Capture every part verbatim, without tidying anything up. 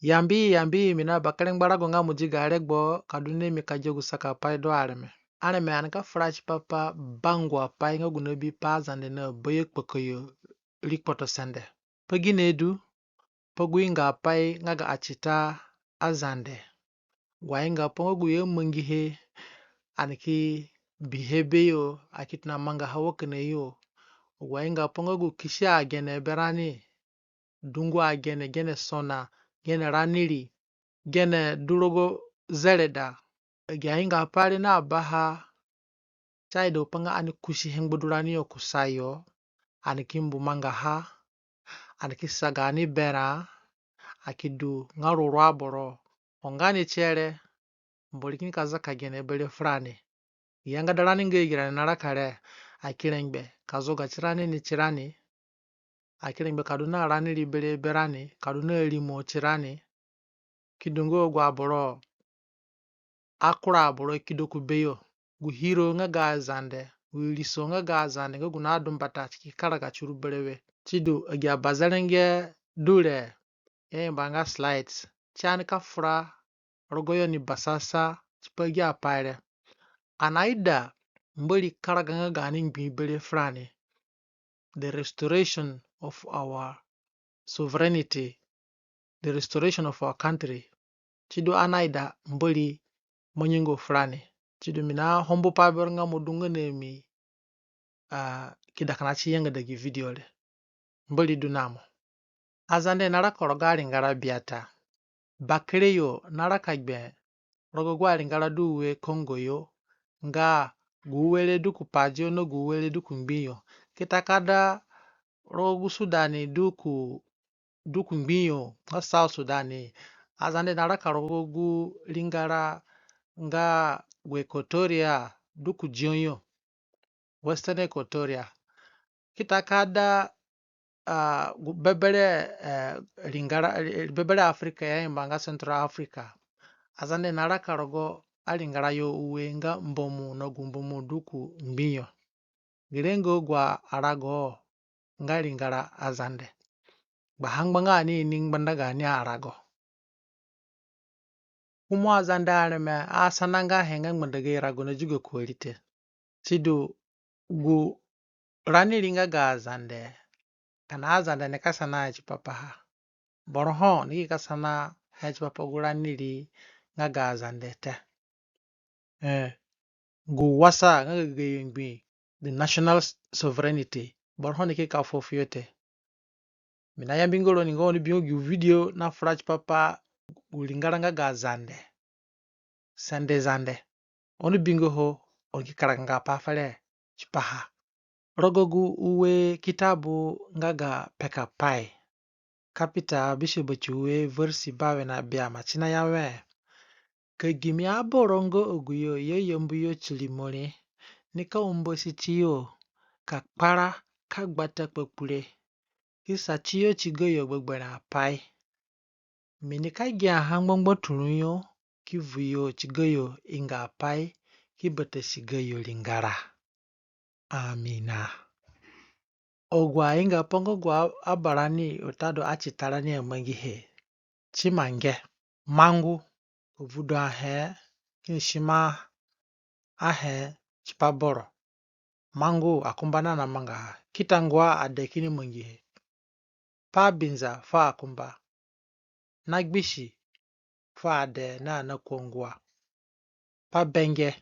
Yambi, yambi, mi na bakere ngbarago nga mo di ga regbo ka du na mi ka gia gu sakapai du areme. Areme ani ka fura tipa pa bangua pai nga gu nabi pa Azande na bayo kpakayo ri kpotosende. Pa gine du? Pa gu ingaapai nga ga atita Azande. Gu aingaapai nga gu i amangihe, ani ki bihe beyo, ani ki tona mangaha wa kina yo. Gu aingaapai nga gu kisi agene berani, dungu agene, gene sona, gene raniri, gene du rogo zereda. Agi aingaapai re na baha, si aida gupai nga ani kusihe ngbadurani yo kusayo, ani ki mbu mangaha, ani ki sa gaani berã, ani ki du nga ruru aboro. Ho nga ni tie re, Mbori kini ka zaka gene bere furani. Gi yangada rani nga agi rani naraka re, ani ki rengbe ka zoga tirani ni tirani, ani ki rengbe ka du na raniri bere berani, ka du na rimo tirani, ki du nga agu aboro, akura aboro kido ku beyo. Gu hiro nga ga Azande, gu iriso nga ga Azande, nga gu nadu mbata, si ki karaga tiru berewe. Sidu, agi abazerenge du re, i ayamba nga slides, si ani ka fura rogoyo ni basasa tipa agi apai re. Ani naida Mbori karaga nga gaani ngbii bere furani. The restoration of our sovereignty, the restoration of our country. Sidu ani naida Mbori mangingo furani. Sidu mi na hombu pa bero nga mo du nga na mi, ah, ki da kina ti yangada gi video re. Mbori du na mo. Azande naraka rogo aringara biata. Bakere yo naraka gbe rogo agu aringara du ue Congo yo, nga gu ue re du ku padio na gu ue re du ku ngbii yo. Ki ta ka da rogo gu Sudani du ku, du ku ngbii yo, nga South Sudan. Azande naraka rogo gu ringara nga gu Equatoria du ku dio yo, Western Equatoria. Ki ta ka da, ah, gu bebere, eh, ringara, eh, bebere Africa i ayamba nga Central Africa. Azande naraka rogo aringara yo ue nga Mbomu na gu Mbomu du ku ngbii yo. Gere nga agu arago nga ringara Azande. Gbaha ngbanga ani ini ngbanda gaani arago. Kumu Azande areme asananga he nga ngbanda gayo rago na juga kuari te. Sidu gu raniri nga ga Azande, kina Azande nika sanahe tipa paha. Boro ho ni ki ka sanahe tipa pa gu raniri nga ga Azande te. Eh, gu wasa nga ga gayo ngbii, the national s-, sovereignty. Boro ho ni ki ka fuo fuyo te. Mi nayambi nga roni nga oni bingo gi video nafura tipa pa gu ringara nga ga Zande. Sende Zande. Oni bingo ho, oni ki karaga nga pa fere tipaha. Rogo gu ue kitabu nga ga Pekapai, kapita bisue bati ue, versi bawe na biama, si naya wẽ: Ka gimi aboro nga aguyo i ayambu yo ti rimo re, nika umbasi tiyo ka kpara ka gbata kpakpure, ki sa tiyo ti gayo gbegberẽ apai. Mi nika giaha ngbangbaturũ yo, ki vu yo ti gayo ingaapai, ki batasi gayo ringara. Amina. Agu aingaapai nga agu abarani watadu atitarani amangihe, si ima nge. Mangu, ka vudo ahe kini sima ahe tipa boro. Mangu akumba nanamanga ha. Kita ngua ade kini mangihe. Pa binza fu akumba. Na gbisi fu ade na, na kua ngua. Pa benge.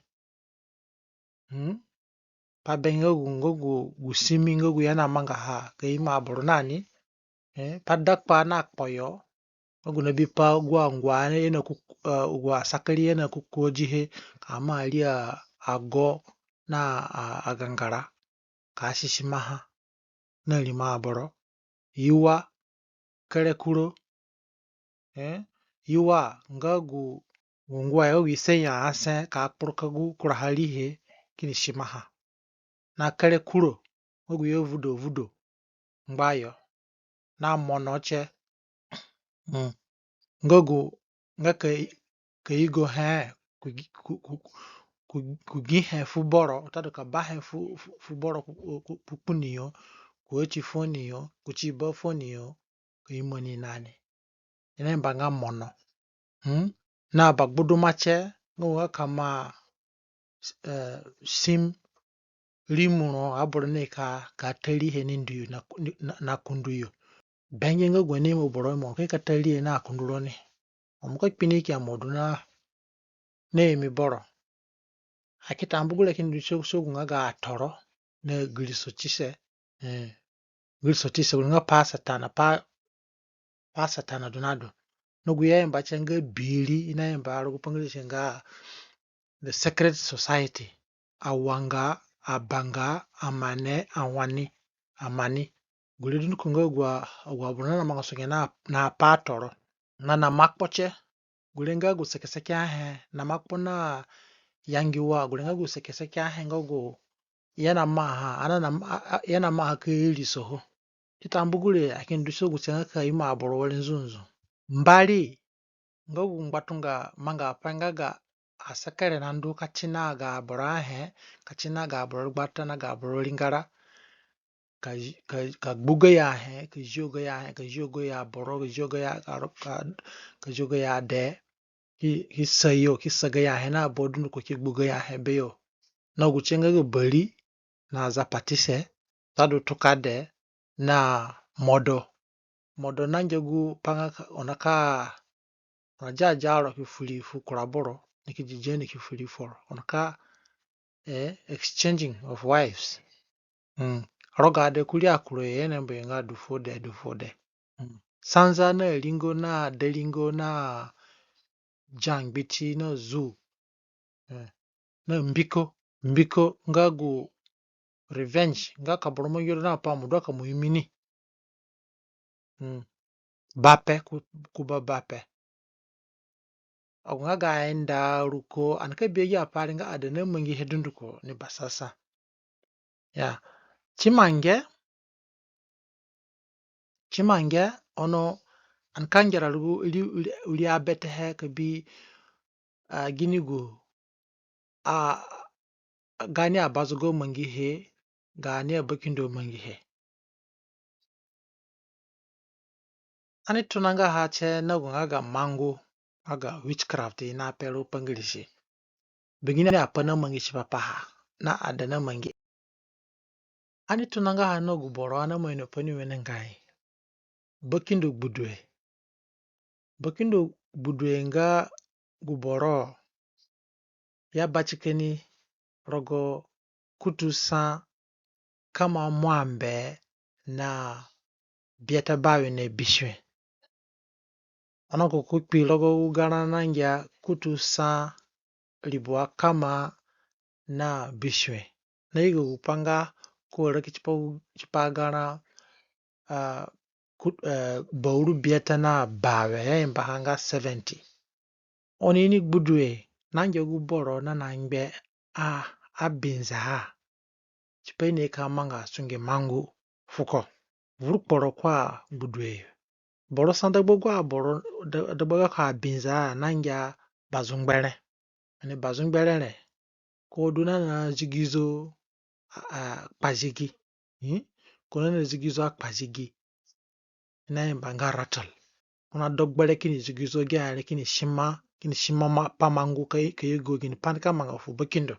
Hmm? Pa benge nga gu, nga gu, gu simi nga gu i anamanga ha ka ima aboro nani. Eh, pa dakpa na kpoyo. Agu nabipa agu angua i naku, eh, agu asakari i naku kuodihe, ka ima ri a, ago na a, agangara, ka sisimaha na rimo aboro. Iwa, kere kuro, eh, iwa nga gu, gu ngua yo gu i senya ase ka kpuruka gu kuraha rihe kini simaha. Na kere kuro, nga gu i avudo vudo ngbayo, na mono tie. Mm. Nga gu, nga ka, ka igo he ku, ku, ku, ku, ku gi he fu boro, watadu ka ba he fu, fu, fu boro ku, ku, ku, ku kpuni yo, ku ati foni yo, ku ti ba foni yo, ka imo ni nani. i nayamba nga mono. Hmm? Na bagbuduma tie nga gu nga kama, eh, sim, rimuro, aboro ni ka, ka ta rihe ni ndu yo na, na, na kundu yo. Benge nga gu ni mo boro mo ka ta rihe na kundu roni. Mo ka kpi ni kia mo du na, na imi boro. Aki tambu gure kini du sogu sogu nga ga atoro na girisotise. Eh, girisotise gure nga pa Satana, pa, pa Satana du na du. Na gu i ayamba tie nga biri, i nayamba rogo pa Ngirisi nga the secret society. Awanga, abanga, amane, awani, amani. Gure dunduko nga agu, agu aboro na, na manga sunge na, na pa atoro. Na, na makpo tie. Gure nga gu sekeseke ahe, na makpo na yangiwa, gure nga gu sekeseke ahe nga gu i anamaha, ana na, a, a, i anamaha ka irisoho. Ki tambu gure, aki ndu sogu tie nga ka imo aboro were nzunzu. Mbari, nga gu ngbatunga manga apai nga ga asekere nandu ka ti na ga aboro ahe, ka ti na ga aboro gbata na ga aboro ringara, ka, ka, ka gbu gayo ahe, ka zio gayo ahe, ka zio gayo aboro, ka zio gayo a-, ka, ka zio gayo ade, ki, ki sa yo, ki sa gayo ahe na ba dunduko ki gbu gayo ahe beyo. Na gu tie nga ga bari, na zapatise, sadu tukade, na modo. Modo nangia gu pa nga ka, oni ka, oni dia dia ro ki fu ri fu kura boro, ni ki dia dia ni ki fu ri fu ro. Oni ka, eh, exchanging of wives. Mm. Rogo ade kurii akurayo i nayamba yo nga du fuo de, du fuo de. Mm. Sanza na ringo na deringo na jangbiti na zu. Eh, na mbiko, mbiko nga gu revenge, nga ka boro mangi ro na pa mo du ka mo imi ni. Mm. Bape ku, ku ba bape. Agu nga ga enda ruko, ani ka bi agi apai re nga ada namangihe dunduko ni basasa. Ya. Ti mange, ti mange, ono ani ka ngera rugu ri, ri, ri abetehe ka bi, ah, gini gu, ah, gaani abazogo mangihe, gaani abakindo mangihe. Ani tona nga ha tie na gu nga ga mangu, nga ga witchcraft i nape rogo pa Ngirisi. Bangini apai namangi tipa paha, na ada namangi. Ani tona nga ha na gu boro ani ima ino pa ni wenengai. Bakindo Gbudue. Bakindo Gbudue nga gu boro i abatika ni rogo kutu sa kama mwambe na biata bawe na bisue. Ono ko ki kpi rogo gu garã nangia kutu sa ribua kama na bisue. Na yugo gu pa nga ko raki tipa, tipa garã, ah, ku-, eh, bauru biata na bawe, i ayambaha nga seventy. Oni ini Gbudue, nangia gu boro nanangbe a, abinza a. Tipa i nika manga sunge mangu fuko. Vuru kporo kua Gbudue yo. Boro sa dagba agu aboro da-, dagba gako abinza a nangia bazungbere. Ani bazungbere re. Ko du na na zigizo a, a, kpazigi. Hmm? Ko na na zigizo akpazigi. I nayamba nga rattle. Ko na do gbere kini zigizo gi a re kini sima, kini sima ma, pa mangu ka, ka yugo gini pai nika manga fu bakindo.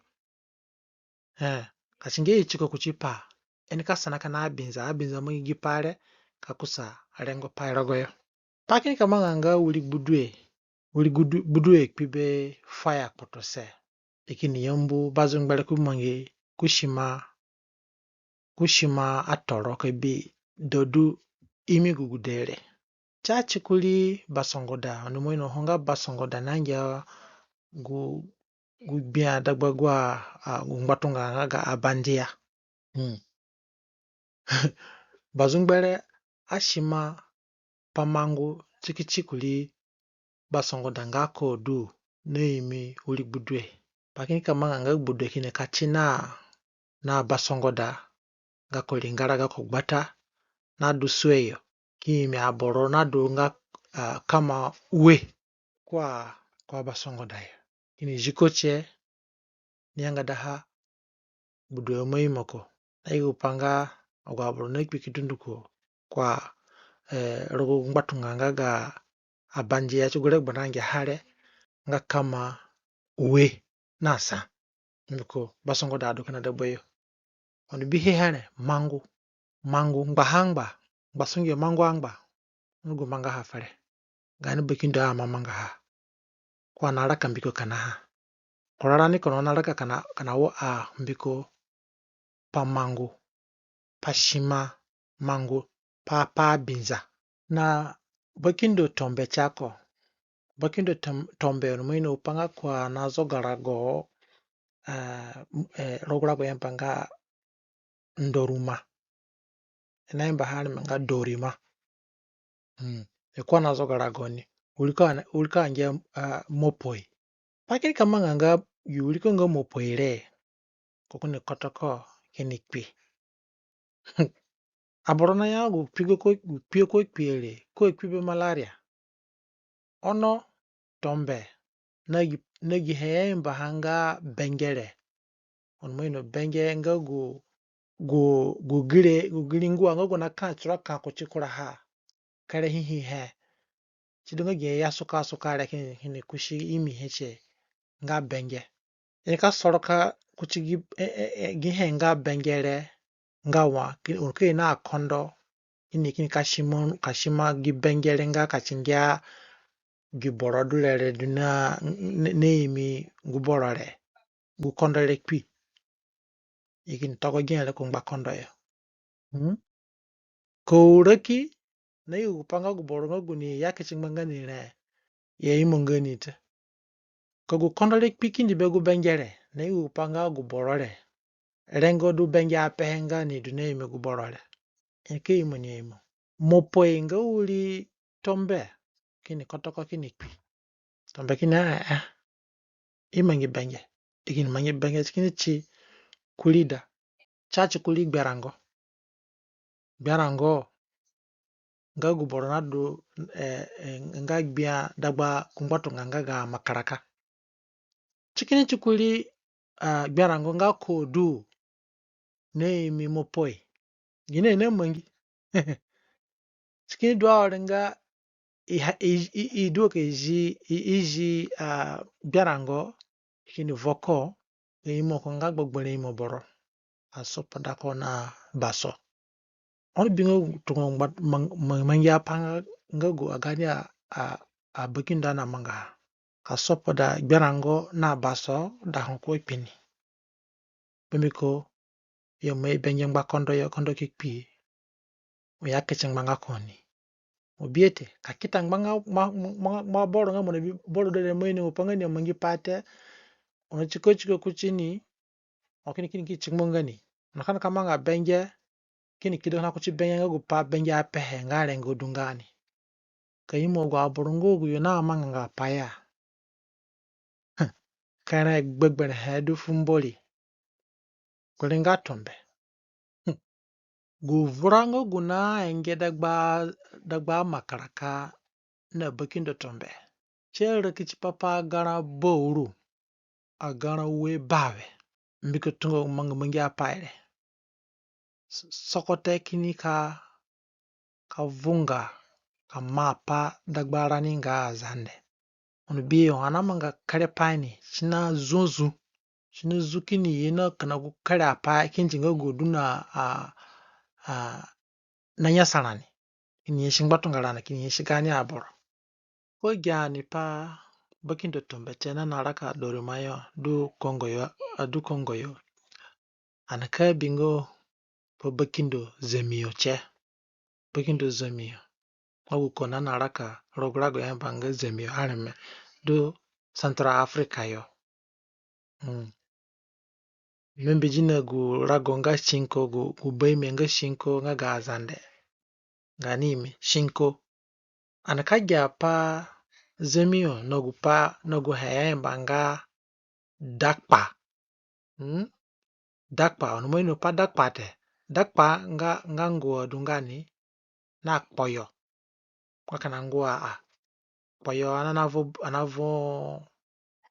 Eh, ka si ngia i tiko kuti pa, i nika sana kina abinza, abinza mangi gi pai re ka kusa rengo pai rogoyo. Pai ki nika manga nga wiri Gbudue, wiri Gbudue kpi be fire kpotose. I kini yambu bazungbere ku mangi ku sima, ku sima atoro ka bi dodu imi gu gude re. Ti a ti kurii basongoda, oni ima ino ho nga basongoda nangia gu, gu gbia dagba agu a, gu ngbatunga nga ga abandia. Hmm. Bazungbere asima pa mangu ti ki ti kurii basongoda nga ko du na imi wiri Gbudue. Pai ki nika manga nga Gbudue kini ka ti na, na basongoda, gako ringara, gako gbata, na du sue yo, ki imi aboro na du nga, ah, kama ue kua, kua basongoda yo. Kini zi ko tie, ni yangadaha Gbudue ima imo ko. Na yugu pa nga agu aboro na kpi ki dunduko kua, eh, rogo gu ngbatunga nga ga abandia ti gu regbo nangia ha re nga kama ue na sa. Mbiko basongoda adu kina dagbayo. Oni bihe here, mangu. Mangu, ngbaha angba, ngbasunge mangu angba. Oni gu mangaha fere. Gaani bakindo aima mangaha. Ko anaraka mbiko kina ha. Kura rani ko anaraka kina, kina wo a mbiko pa mangu, pa sima mangu, pa, pa abinza. Na bakindo tombe ti ako. Bakindo tom-, tombe, oni ima ino gupai nga ko anazoga rago, eh, m-, eh, rogo rago i ayamba nga ndoruma. I nayamba ha areme nga dorima. Mm. E ko anazoga rago ni. Wiriko ana-, wiriko angia, ah, mopoi. Pa kini ka manga nga, gu wiriko nga mopoi re, ko kini kotoko kini kpi. Aboro naya gu kpio ko, gu kpio ko kpi re, ko kpi be malaria. Ono tombe, na gi, na gi he i ayamba ha nga benge re. Oni ima ino benge nga gu, gu, gu gire, gu giri ngua nga gu naka tura ka kuti kuraha. Kere hihi he. Sidu nga gi he i asuka asuka re kini, kini kusi imi he tie nga benge. I nika soroka kuti gi, e, e, e, gi he nga benge re nga wa, ki, oni ki na kondo, kini, kini ka sima, ka sima gi benge re nga ka ti ngia gi boro du re re du na, n-, n-, naimi gu boro re. Gu kondo re kpi. I kini togo gi he re ku ngba kondo yo. Hmm? Ka u raki, na yugu gupai nga gu boro nga gu ni ya kiti ngba nga ni re, i aimo nga ni te. Ka gu kondo re kpi kindi be gu benge re, na yugu gupai nga gu boro re, rengo du benge apehe nga ni du naimi gu boro re. I nika imo ni aimo. Mopoi nga wiri tombe, kini kotoko kini kpi. Tombe kini, eh, eh. I mangi benge. I kini mangi benge, si kini ti kurii da. Si ati kurii gberango. Gberango nga gu boro nadu, eh, eh, nga gbia dagba ku ngbatunga nga ga makaraka. Si kini ti kurii, ah, gberango nga ko du naimi mopoi. Gine namangi? Si kini du awere nga i ha, i, i, i du ka i zi, i, i zi, ah, gberango, i kini vo ko, i imo ko nga gbegberẽ imo boro. Asopo da ko na baso. Oni bi nga tungo ngba-, mang-, mang-, mangi apai nga gu agani a, a, abakindo anamangaha. Ka sopo da gberango na baso da ho ko kpi ni. Bambiko i aima benge ngba kondo yo, kondo ki kpi. Mo ya kiti ngbanga ko ni. Mo bihe te, ka kita ngbanga ma, ma, ma, ma boro nga mo nabi boro du re, mo ini gupai nga ni amangi pai te. Ono tiko tiko kuti ni, o kini, kini ki tingbo nga ni. Ono ka ni ka manga benge, kini kido kina kuti benge nga gupai benge apehe nga rengo du nga ni. Ka imo agu aboro nga agu yo namanganga pai ya. Hm. Kere gbegberẽhe du fu Mbori. Gure nga tombe. Hm. Gu vura nga gu naenge dagba, dagba makaraka na bakindo tombe. Si raki tipa pa agarã bauru, agarã ue bawe. Mbiko tungo mangamangi apai re. S-, sogote kini ka, ka vunga, ka maa pai dagba rani nga Azande. Oni bi yo, ani amanga kerepai ni, si nazu azu. Si nazu kini ye na kina gu kerepai kindi nga gu du na, a, a, na nyasa rani. Kini nyasi ngbatunga rani, kini nyasi gaani aboro. Ko gia ni pa bakindo tombe tie na naraka Doruma yo, du Kongo yo, a du Kongo yo. Ani ka bingo pa bakindo Zemio tie. Bakindo Zemio. Nga gu ko nanaraka rogo rago i ayamba nga Zemio areme. Du Central Africa yo. Mm. Mi mbedi na gu rago nga Sinko, gu, gu baime nga Sinko nga ga Azande. Gaani ime, Sinko. Ani ka gia pa Zemio na gupai, na gu he i ayamba nga dakpa. Mm? Dakpa, oni ima ino pa dakpa te. Dakpa nga, nga ngua du nga ni na kpoyo. Nga kina ngua a. Kpoyo ani navo, ani navo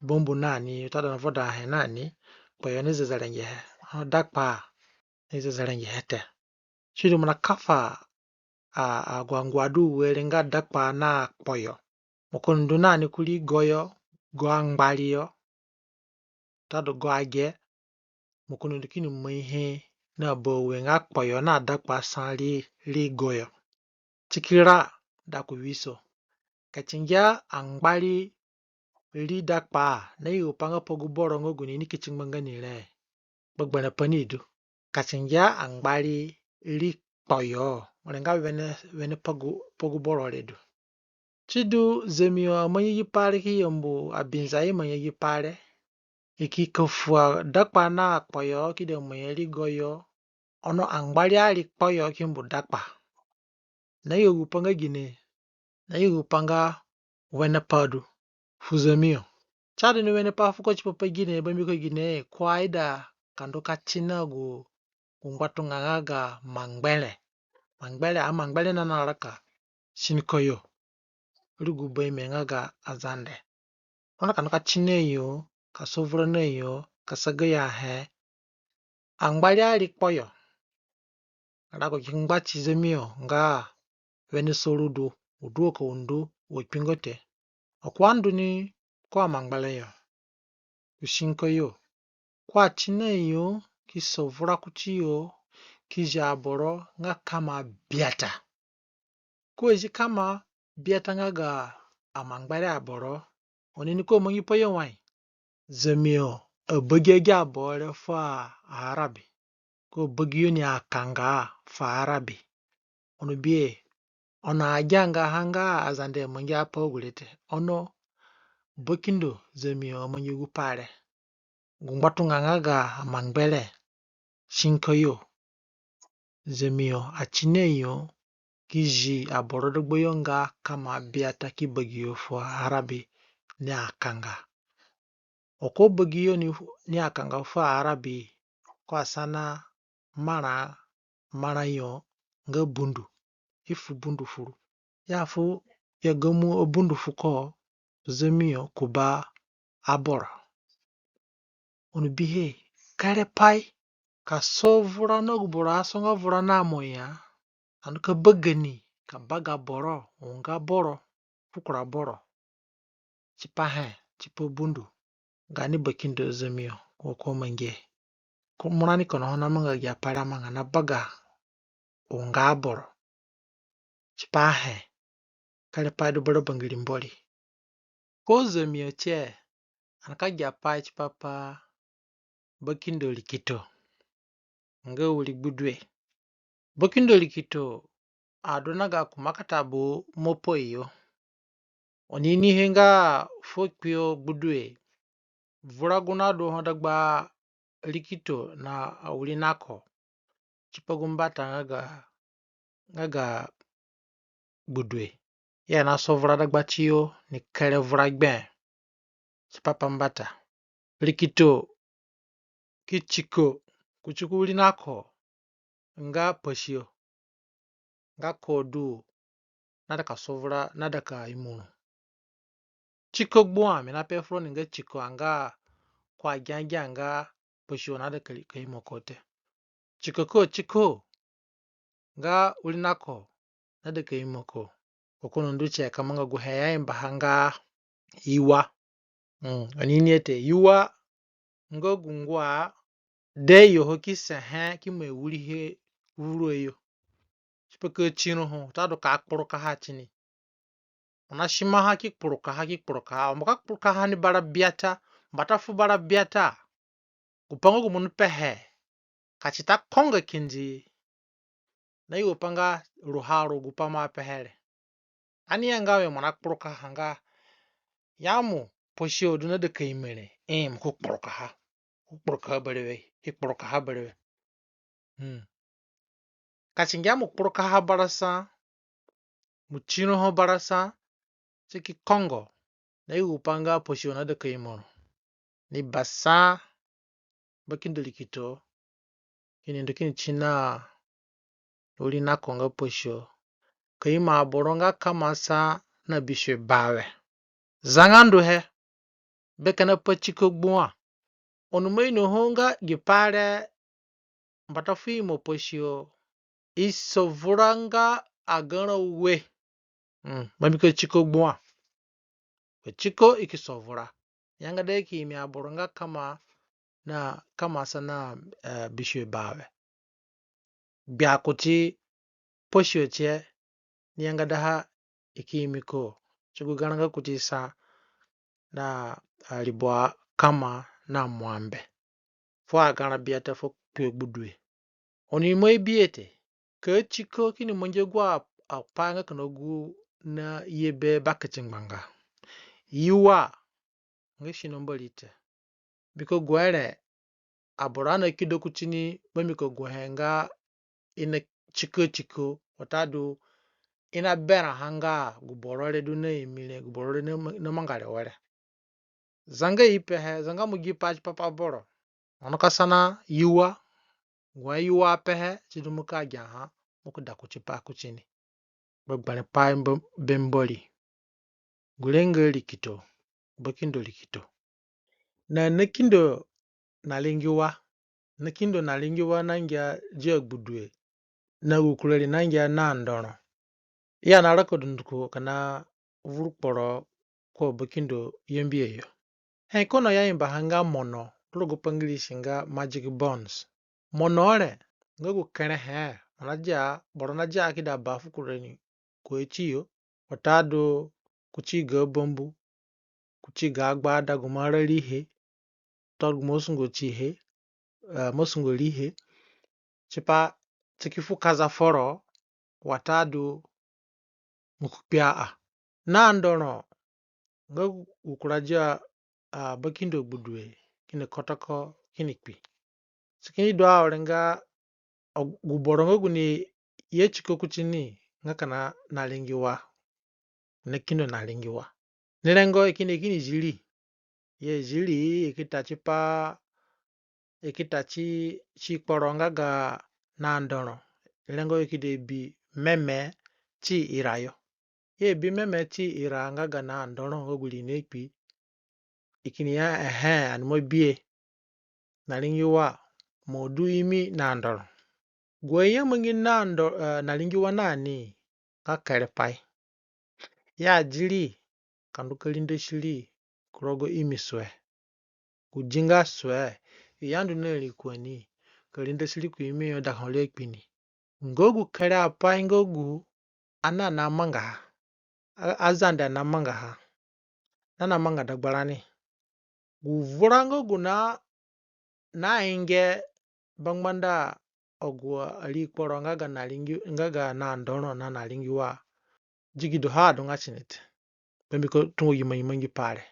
bambu na ni, watadu ani navoda he na ni, kpoyo ni zezerengehe. Ono dakpa ni zezerengehe te. Sidu mo na kafa a, agu angua du were nga dakpa na kpoyo. Mo ka ndu na ni kurii go yo, go angbari yo, tadu go age, mo ka ndu kini mai he na bawe nga kpoyo na dakpa sa ri, ri go yo. Ti ki ra da ku wiso. Ka ti ngia angbari ri dakpa, na yugu pa nga pa gu boro nga gu ni ni ki ti ngbanga ni re, gbegberẽ pa ni du. Ka ti ngia angbari ri kpoyo, mo re nga wene, wene pa gu, pa gu boro re du. Ti du Zemio amangi gi pai re ki yambu abinza i mangi gi pai re. I ki ka fua dakpa na kpoyo ki da mai ri go yo. Ono angbari ari kpoyo ki mbu dakpa. Na yugu pa nga gine, na yugu pa nga wene pa du fu Zemio. Ti adu ni wene pa fuko tipa pa gine, bambiko gine, ko aida ka ndu ka ti na gu, gu ngbatunga nga ga mangbere. Mangbere, amangbere nana raka siniko yo. Ri gu ba ime nga ga Azande. Ono ka ndu ka ti na yo, ka sovura na yo, ka sa gayo ahe. Angbari ari kpoyo. Rago ki ngba ti Zemio nga wene sorudu, udu ka undo, wa kpingo te. Ko andu ni ku amangbere yo, ku siniko yo. Ko ati na yo, ki sovura kuti yo, ki zi aboro nga kama biata. Ko zi kama biata nga ga amangbere aboro, oni ni ko mangi pa yo wai? Zemio abagi agi aboro re fu aArabi. Ko bagi yo ni akanga fu aArabi. Ono bie, ono agianga ha nga Azande amangi apai gure te. Ono bakindo Zemio amangi gu pai re. Gu ngbatunga nga ga amangbere siniko yo. Zemio ati na yo, ki zi aboro dagba yo nga kama biata, ki bagi yo fu aArabi ni akanga. Ko bagi yo ni, ni akanga fu aArabi, ko asana marã, marã yo nga bundu. I fu bundu furu. Ya fu ya gamu abundu fuko, Zemio ku ba aboro. Oni bihe, kerepai ka sovura na gu boro asonga vura na mo ya, ani ka baga ni, ka baga boro, unga boro fu kura boro. Tipaha, tipa bundu, gaani bakindo Zemio ko, ko mangihe. Ko murani kono ho na manga agi apai re amanga na baga unga boro. Tipaha, kerepai du bara bangiri Mbori. Ko Zemio tie, ani ka gia pai tipa pa bakindo Rikito nga wiri Gbudue. Bakindo Rikito adu na ga kumakatabu Mopoi yo. Oni inihe nga fuo kpio Gbudue, vura gu nadu ho dagba Rikito na awiri Nako tipa gu mbata nga ga, nga ga Gbudue. I ana sovura dagba tiyo ni kere vura gbe tipa pa mbata. Rikito ki tiko kuti gu wiri Nako nga Pasio, nga ko du naida ka sovura, naida ka imo ro. Tiko gbua, mi na pe fu roni nga tiko, anga ko agiagia nga Pasio naida ka, ka imo ko te. Tiko ko tiko nga wiri Nako naida ka imo ko. Ko kunu ndu tie ka manga guhe i aimbaha nga Iwa. Mm, oni inihe te, Iwa nga gu ngua dee yo ho ki sehe ki mai wirihe vuru yo tipa ka tiro ho, watadu ka kpurukaha tini. Oni nasimaha ki kpurukaha, ki kpurukaha. Ho mo ka kpurukaha ni bara biata, mbata fu bara biata, gupai nga gu mo nipehe ka ti ta konga kindi, na yugo pa nga ruha ru gupai mo apehe re. Ani ya nga we mo na kpurukaha nga ya mo Pasio du naida ka imo re. Ii, mo ki kpurukaha. Ki kpurukaha berewe, ki kpurukaha berewe. Hmm. Ka ti ngia mo kpurukaha bara sa, mo tiro ho bara sa, si ki kongo, na yugo pa nga Pasio naida ka imo ro. Ni basa, bakindo Rikito kini ndu kini ti na wiri Nako nga Pasio ka imo aboro nga kama sa na bisue bawe. Zanga nduhe, be kina pa tiko gbua. Oni ima ino ho nga gi pai re mbata fu imo Pasio i sovura nga agarã ue. Mm, bambiko tiko gbua. Wa tiko i ki sovura. Ni yangada i ki imi aboro nga kama na kama sa na, eh, bisue bawe. Gbia kuti posio tie ni yangadaha i ki imi ko ti gu garã nga kuti sa na, ah, libwa kama na mwambe. Fu agarã biata fu kpio gbudue. Oni ima bihe te. Ka tiko kini mangi agu apai nga kina gu naye be bakiti ngbanga. Iwa nga sino Mbori te. Mbiko gu here aboro anakido kutini, bambiko guhe nga i na tiko tiko, watadu i naberãha nga gu boro re du na imi re, gu boro re na, namanga re were. Zanga i pehe, zanga mo gi pai tipa pa boro. Ono ka sana iwa, gu iwa apehe, sidu mo ka giaha, mo ki da kuti pai kutini. Gbegberẽ pai be Mbori. Gure nga rikito, bakindo rikito. Na nakindo na ringiwa, nakindo na ringiwa nangia dia gbudue, na gu kura ri nangia na ndorõ. I anaraka dunduko kina vuru kporo ku abakindo Yambio yo. He, kono i aimbaha nga mono, rogo pa Ngirisi nga magic bones. Mono re nga gu kerehe, mo nadia, boro nadia ki da ba fu kura ni ku atiyo, watadu kuti ga bambu, kuti ga agbada gu mo ararihe, watadu gu mo asungo tihe, eh, mo asungo rihe, tipa ti ki fu kaza foro, watadu mo ki kpi a. Na ndorõ nga gu kura dia, ah, bakindo gbudue kini kotoko kini kpi. Si kini du awere nga gu boro nga gu ni ye tiko kutini nga kina na ringiwa, nakindo na ringiwa. Ni rengo i kini, i kini zi ri. I azi ri, i ki ta tipa, i ki ta ti, ti kporo nga ga na ndorõ. Ni rengo i ki de bi meme ti ira yo. I abi meme ti ira nga ga na ndorõ nga gu ri nakpi. I kini ya, ehe, ani ima bihe. Na ringiwa, mo du imi na ndorõ. Gu i amangi na ndo-, eh, na ringiwa na ni nga kerepai. I adi ri ka ndu ka rindasi ri ku rogo imi sue. Gu di nga sue, i andu na ri ku ani ka rindasi ri ku imi yo da ho ri akpi ni. Nga gu kerepai nga gu ani namangaha, a-, aZande anamangaha, na namanga dagbarani. Gu vura nga gu na, na inge bangbanda agu ari kporo nga ga na ringi-, nga ga na ndorõ na na ringiwa. Digidoho adunga tini te. Bambiko tungo gi mangi mangi pai re.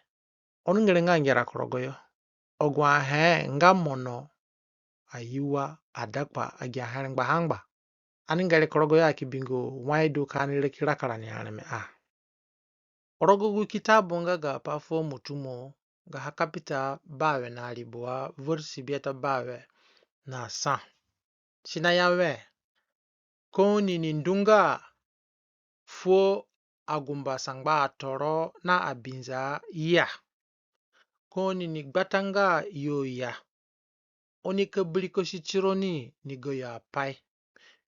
Ono ngere nga ngera ku rogo yo. Agu ahe nga mono, ayiwa, adakpa, agi ahe re ngbaha ngba. Ani ngere ku rogo yo, a ki bingo wai du ka ani raki raka rani areme a. Rogo gu kitabu nga ga Pa Fuo Motumo, gaha kapita bawe na ribua, versi biata bawe na sa. Si naya wẽ, ka oni ni ndunga fuo agumba sangba atoro na abinza ya, ka oni ni gbata nga yo ya, oni ka birikosi tironi ni gayo apai.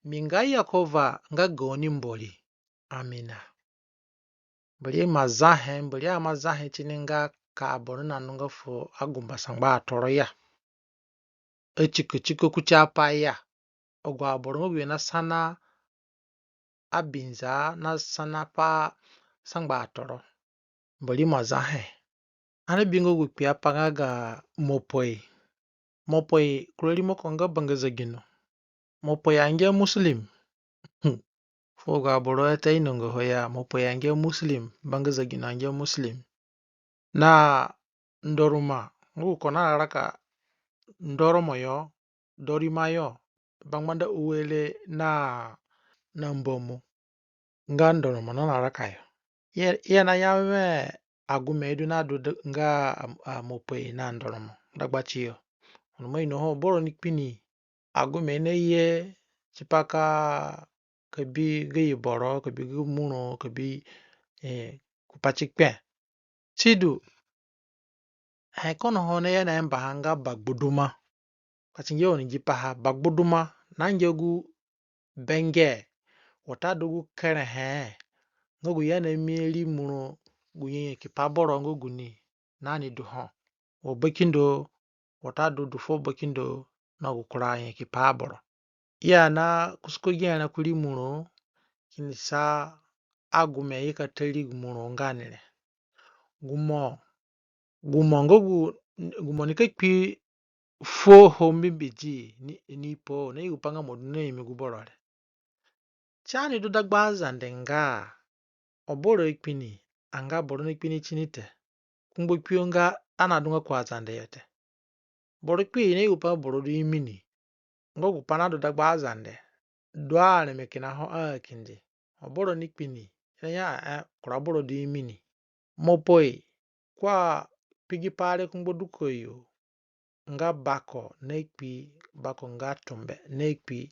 Mi nga Yekova nga gaoni Mbori. Amina. Mbori ima zahe, Mbori ima zahe tini nga ka aboro na ndunga fuo agumba sangba atoro ya. Atiko tiko kuti apai ya. Agu aboro nga gu yo nasana abinza, nasana pa sangba atoro. Mbori ima zahe. Ani bingo gu kpiapai nga ga Mopoi. Mopoi kura rimoko nga bangazagino. Mopoi angia Muslim. Fuo agu aboro ata inongo ho ya, Mopoi angia Muslim, bangazagino angia Muslim. Na Ndoruma, nga gu ko naraka Ndoromo yo, Dorima yo, bangbanda Uele na, na Mbomu. Nga Ndoromo nanaraka yo. I, i anaya wẽ agume du nadu d-, nga a, a, Mopoi na Ndoromo dagbatiyo. Ono mo inoho boro ni kpi ni agume naye tipa ka, ka bi gayo boro, ka bi ga muro, ka bi, eh, ku pati kpe. Sidu, he kono ho naye na yambaha nga bagbuduma. Ka si ngia oni gi paha, bagbuduma nangia gu benge, watadu gu kerehe, nga gu i anami ri muro gu nyanyakipa boro nga guni nani du ho. Wa bakindo, watadu du fuo bakindo na gu kura nyanyakipa aboro. I ana kusuko gi re na kuri muro, kini sa agume i ka ta ri gu muro nga ni re. Gu mo, gu mo nga gu, gu mo nika kpi fuo ho mbembedi ni, ni po, na yugu pa nga mo du na imi gu boro re. Si ani du dagba Azande nga, aboro akpi ni, anga boro nakpi ni tini te. Kungbo kpio nga ani adunga ku Azande yo te. Boro kpi na yugu pa boro du imi ni. Nga gu pa nadu dagba Azande, du areme kina ho a kindi. Aboro ni kpi ni, i naya, eh, kura boro du imi ni. Mo poi, ko akpi gi pai re kungbo du ko yo, nga bako nakpi, bako nga tumbe nakpi,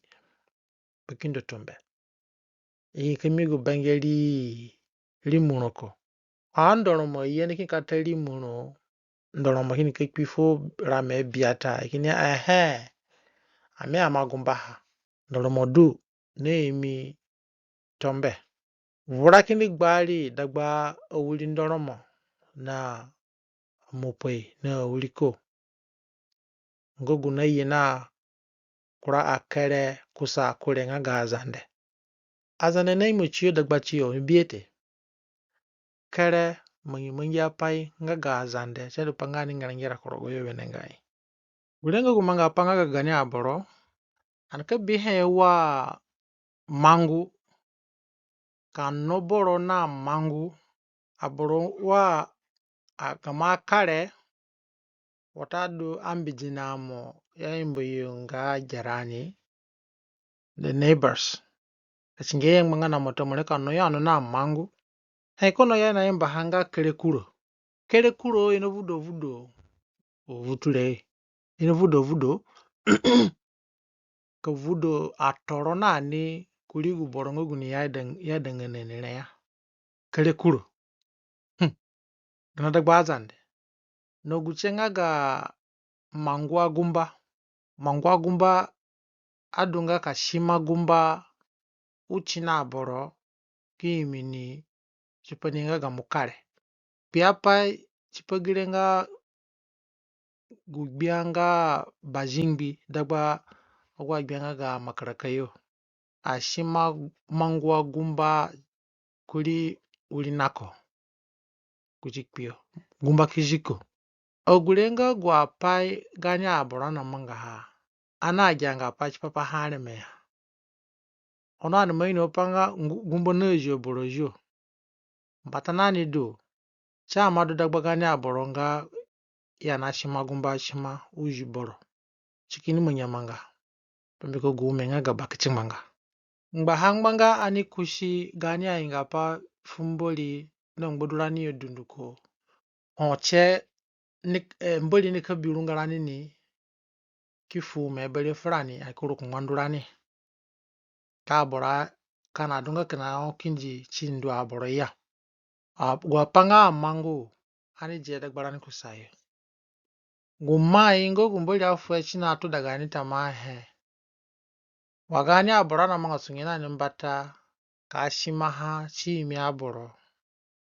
bakindo tumbe. I ka mi gu benge ri, ri muro ko. A ndoromo ye ni kini ka ta ri muro, ndoromo kini ka kpi fuo rame biata, i kini, ehe, ami ama gumbaha. Ndoromo du na imi tumbe. Vura kini gbari dagba awiri ndoromo na mopoi na awiriko. Nga gu naye na kura akere kusa kure nga ga Azande. Azande naimo tiyo dagba tiyo, mi bihe te. Kere mangi mangi apai nga ga Azande, si adu pa nga ani ngera ngera ku rogo yo wenengai. Gure nga gu manga apai nga ga gaani aboro, ani ka bihe wa mangu, ka no boro na mangu, aboro wa agama kare, watadu ambidi na mo, i ayamba yo nga jirani, the neighbors. Ka si ngia i angbanga na mo te, mo re ka no yo ano na mangu. He, ko no yo i nayambaha nga kere kuro. Kere kuro, i navudo vudo. Ovutu re. I navudo vudo. Ka vudo atoro nani kuri gu boro nga guni i aidanga, i aidanga na ni re ya. Kere kuro. Hmm. Gana dagba Azande. Na gu tie nga ga mangu agumba. Mangu agumba adunga ka sima gumba u ti na aboro ki imi ni tipa ni nga ga mukare. Kpiapai tipa gi re nga gu gbia nga bazingbi dagba agu agbia nga ga makaraka yo. A sima mangu agumba kuri wiri nako. Kuti kpio. Gumba ki zi ko. Agu re nga agu apai gaani aboro anamangaha. Ani agianga pai tipa pa ha areme ya. Ono ani ima ino pa nga ngu-, gumba na zio boro zio. Mbata nani du, si ima du dagba gaani aboro nga i anasima gumba sima u zi boro. Si kini mangi amanga. Mbiko gu ome nga ga bakitingbanga. Ngbaha ngbanga ani kusi gaani aingaapai fu Mbori na ngbadurani yo dunduko. Ho tie ni, eh, Mbori nika bi rungarani ni ki fu ome bere furani, ani ki ru ku ngbandurani. Ka aboro a-, ka ani adunga kina ho kindi ti ndu aboro ya. A-, agu apai nga amangu, ani dia dagbarani kusayo. Gu mai nga gu Mbori afuhe si natona gaani tambuahe. Wa gaani aboro anamanga sunge na ni mbata ka simaha si imi aboro.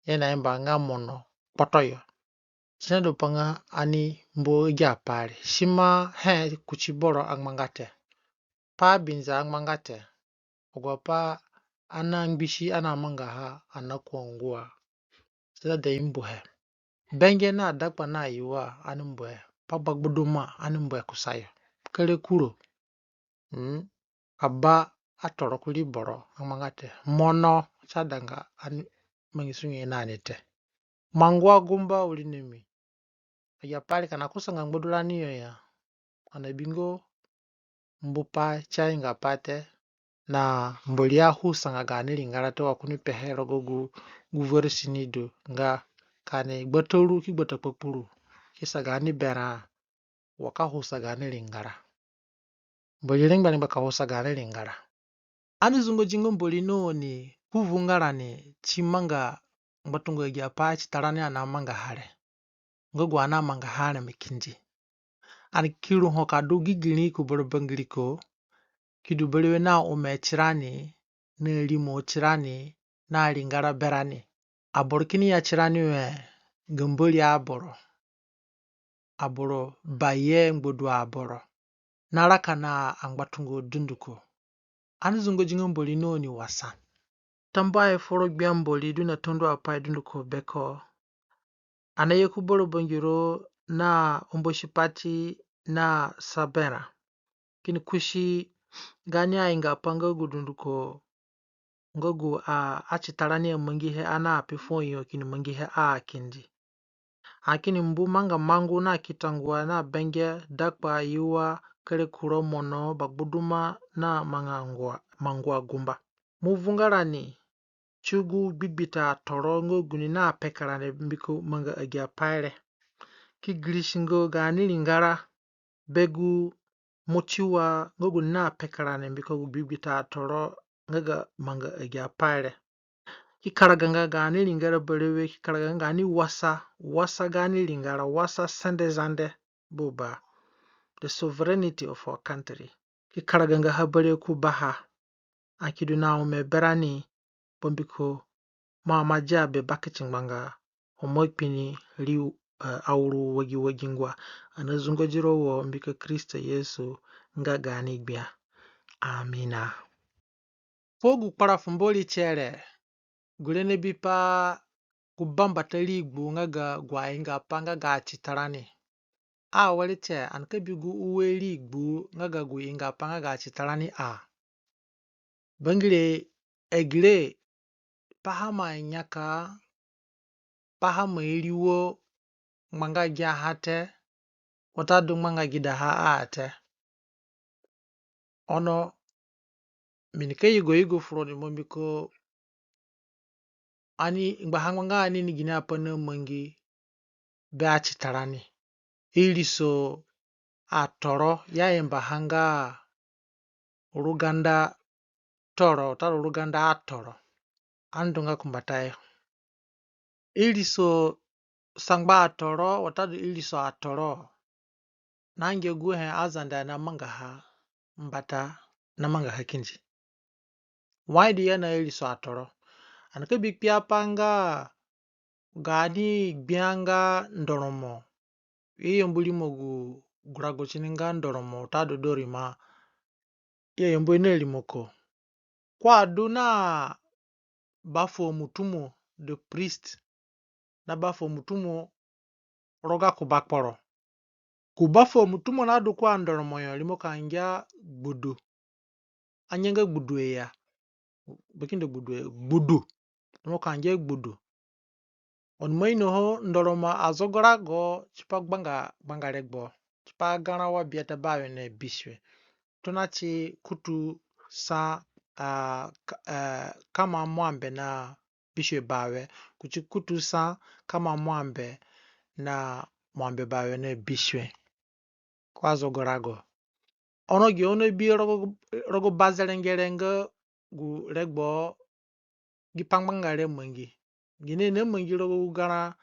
I nayamba nga mono kpoto yo. Si nadu pa nga ani mbu agi apai re. Simahe kuti boro angbanga te. Pa binza angbanga te. Agu apai anangbisi anamangaha anaku angua. Si aida i mbuhe. Benge na dakpa na yuwa ani mbuhe. Pa gbagba duma ani mbuhe kusayo. Kere kuro. Mm. Aba atoro kuri boro angbanga te. Mono si aidanga ani mangi sunge na ni te. Mangu agumba wirinami. Agi apai re ka ani akusanga ngbadurani yo ya. Ani abingo mbupai si aingaapai te. Na Mbori ahusanga gaani ringara te wa ko ni pehe rogo gu, gu veresi ni du nga ka ani gbata ru ki gbata kpakpuru. Ki sa gaani berã wa ka husa gaani ringara. Mbori rengbe rengbe ka husa gaani ringara. Ani zungodi nga Mbori na oni ku vungarani ti manga ngbatunga agi apai ti tarani anamangaha re. Nga gu anamangaha areme kindi. Ani ki ru ho ka du gigiri ku bara bangiriko, ki du berewe na ome tirani, na rimo tirani, na ringara berani. Aboro kini ya tirani we ga Mbori aboro, aboro baye ngbadu aboro, na raka na angbatunga dunduko. Ani zungodi nga Mbori na oni wa sa. Tambuahe foro Gbia Mbori du na tandu apai dunduko beko. Ani naye ku boro bangiro na umbasipati na saberã. Kini kusi gaani aingaapai nga gu dunduko nga gu a, atitarani amangihe a na ape fuo yo kini mangihe a kindi. A kini mbu manga mangu na kitangua na benge, dakpa, iwa, kere kuro, mono, bagbuduma na manga ngua, mangua gumba. Mo vunga rani ti gu gbigbita atoro nga guni na peka rani mbiko manga agi apai re. Ki girisi nga gaani ringara be gu motiwa nga guni na peka rani mbiko gu gbigbita atoro nga ga manga agi apai re. Ki karaga nga gaani ringara berewe, ki karaga nga gaani wasa, wasa gaani ringara, wasa sende Zande buba. The sovereignty of our country. Ki karaga nga ha berewe ku baha. Ani ki du na ome berani, bambiko mo ima dia be bakiti ngbanga ho mo kpi ni ri, eh, auru wagi wagi ngua. Ani nazungodi ro wo mbiko Kristo Yesu nga gaani Gbia. Amina. Fuo gu kpara fu Mbori tie re, gure nabipa gu bambata rigbu nga ga gu aingaapai nga ga atitarani. Awere tie, ani ka bi gu ue rigbu nga ga gu ingaapai nga ga atitarani a. Bangire, agire, paha ima nyaka, paha ima iriwo ngbanga giaha te, watadu ngbanga gidaha a te. Ono mi nika yugo yugo fu roni, bambiko ani ngbaha ngbanga ani ni gini apai namangi be atitarani. Iriso atoro i ayambaha nga ruganda toro watadu ruganda atoro. Ani du nga ku mbatayo. Iriso sangba atoro watadu iriso atoro nangia guhe Azande namangaha mbata, namangaha kindi. Wai du i ya na iriso atoro? Ani ka bi kpiapai nga gaani gbia nga Ndoromo. I ayambu rimo gu, gu rago tini nga Ndoromo watadu Dorima. I ayambu na rimoko. Ko adu na Bafomutumo, the priest, na Bafomutumo rogo gako bakporo. Gu Bafomutumo nadu ku aNdoromo yo, rimoko angia Gbudu. Angia nga Gbudu ya. Bakindo Gbudu ya, Gbudu. Rimoko angia Gbudu. Oni ima inoho Ndoromo azogo rago tipa gbanga, gbanga regbo, tipa garã wa biata bawe na bisue. Tona ti kutu sa, ah, ka-, eh, kama mwambe na bisue bawe, kuti kutu sa kama mwambe na mwambe bawe na bisue. Ko azogo rago. Ono gi oni bi rogo, rogo bazerengere nga gu regbo gi pangbanga re mangi. Gine namangi rogo gu garã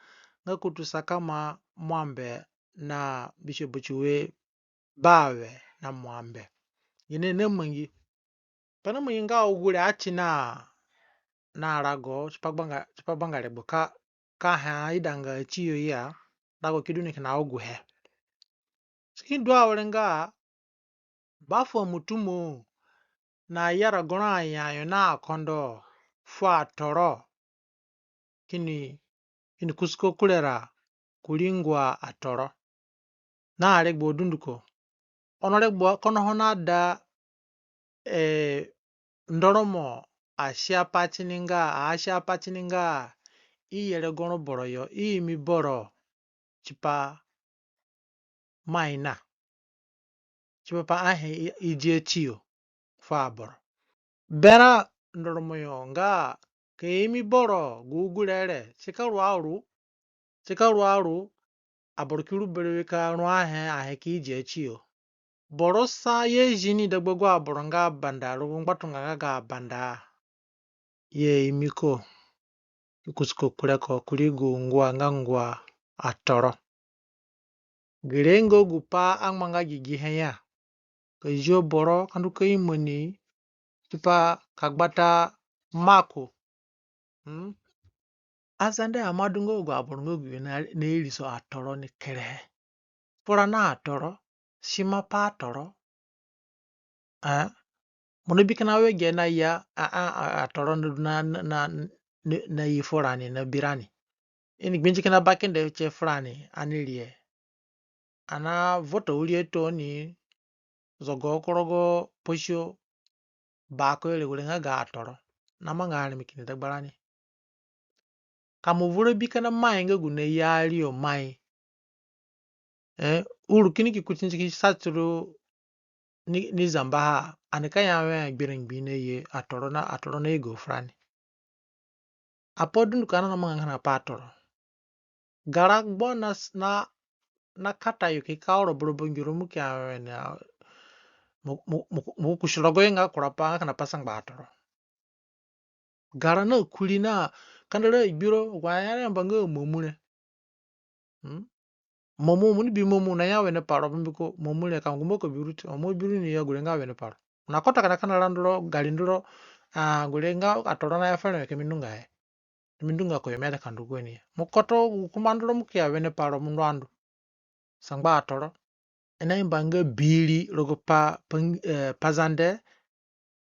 nga kutu sa kama mwambe na bisue bati ue bawe na mwambe? Gine namangi? Pe namangi nga agu re ati na, na rago tipa gbanga, tipa gbanga regbo ka, ka he aidanga tiyo ya, rago ki du ni kina aguhe. Si ki du awere nga Bafomutumo nayara goro aya yo na akondo fu atoro kini, kini kusuko kure ra kurii ngua atoro na aregbo dunduko. Ono regbo kono ho nada, eh, Ndoromo asia pa tini nga, asia pa tini nga i yere goro boro yo, i imi boro tipa maina. Tipa pa ahe i, i dia tiyo fu aboro. Berã Ndoromo yo nga ka imi boro gu gure re, si ka ru aru, si ka ru aru, aboro ki ru berewe ka ru ahe, ahe ki dia tiyo. Boro sa ye zi ni dagba agu aboro nga abanda, rogo ngbatunga nga ga abanda. I imi ko, i kusuko kure ko kurii gu ngua nga ngua atoro. Gere nga gu pa angbanga gigihe ya. Ka zio boro ka ndu ka imo ni tipa ka gbata maku. Hmm? Azande ima du nga agu aboro nga aguyo na, nairiso atoro ni kerehe. Fura na atoro, sima pa atoro. Eh? Mo nabi kina wege na ya, a, a, a, atoro na, na, na, na, na ye furani, na bi rani. I ni gbinji kina bakinde tie furani, ani rie. Ani na vota wiri tooni, zogo ku rogo pasio, ba ko ere gure nga ga atoro namanga areme kini dagba rani. Ka mo vura bi kina mai nga gu naye ari yo mai. Eh, uru kini ki kuti ni ki sa tiro ni, ni zamba ha, ani ka ya wẽ gbere ngbi naye atoro na, atoro na yugo furani. Apai dunduko ani namanga nga na pa atoro. Gara gbo na, na, na kata yo ki ka oro boro bangiro mo ki ya wẽ na, mo, mo, mo, mo kusi rogo yo nga kura pai nga kina pa sangba atoro. Gara na kuri na kandara agbiro, wa ya re mba nga momu re. Hmm? Momu, mo ni bi momu na ya wene paro, mbiko momu re ka ngu mo ko biru te, mo biru ni ya gure nga wene paro. Na kota kana kana randuro, gari nduro, ah, gure nga atoro na ya fere ke mi ndunga he. Mi ndunga ko yo mi ada ka ndu gweni. Mo koto gu kumba nduro mo ki ya wene paro mo ndu andu. Sangba atoro. I na imba nga biri rogo pa, pa, eh, pa Zande,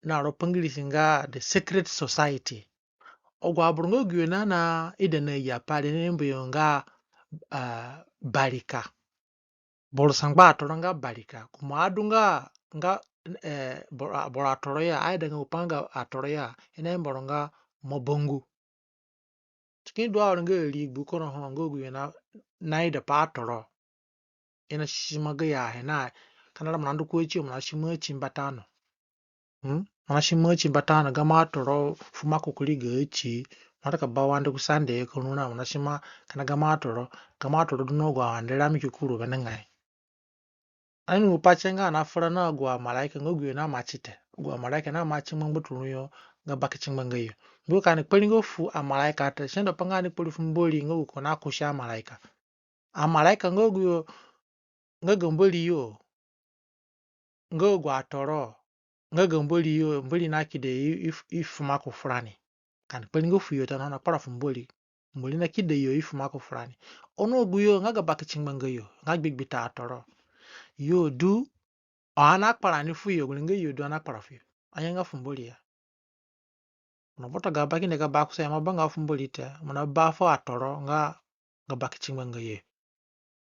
na rogo pa Ngirisi nga the secret society. Agu aboro nga aguyo na, na ida na ya pai re, i na imba yo nga, ah, barika. Boro sangba atoro nga barika. Ko mo adu nga, nga, eh, boro, boro atoro ya, aida nga gu pa nga atoro ya, i na imba ro nga mobongu. Si kini du awere nga rigbu kono ho nga aguyo na, na ida pa atoro. I na sima gayo ahe na, kandara mo na ndu ku ati, mo na sima ati mbata no. Hmm? Mo na sima ati mbata no, gamo atoro fu maku kuri ga ati, mo na ka ba wande ku sande ko rura, mo na sima kina gamo atoro, gamo atoro du na agu awande rami ki kuru wenengai. Ani nungu pa tie nga ani na fura na agu amaraika nga aguyo na mati te. Agu amaraika na mati ngbangbaturũ yo nga bakitingbanga yo. Mbiko ka ani kparinga fu amaraika te, si ndu pa nga ani kpari fu Mbori nga gu ko na kusi amaraika. Amaraika nga aguyo nga ga Mbori yo, nga agu atoro nga ga Mbori yo, Mbori na kida yo i, i, i fu maku furani. Ka ani kparinga fu yo te, na kpara fu Mbori. Mbori na kida yo i fu maku furani. Ono aguyo nga ga bakitingbanga yo, nga gbigbita atoro, yo du, ani na kpara ni fu yo, gure nga yo du ani na kpara fu yo. Anga nga fu Mbori ya. Mo na vota ga bakinde ga bakusa ya, mo abanga fu Mbori te, mo na ba fu atoro nga ga bakitingbanga yo.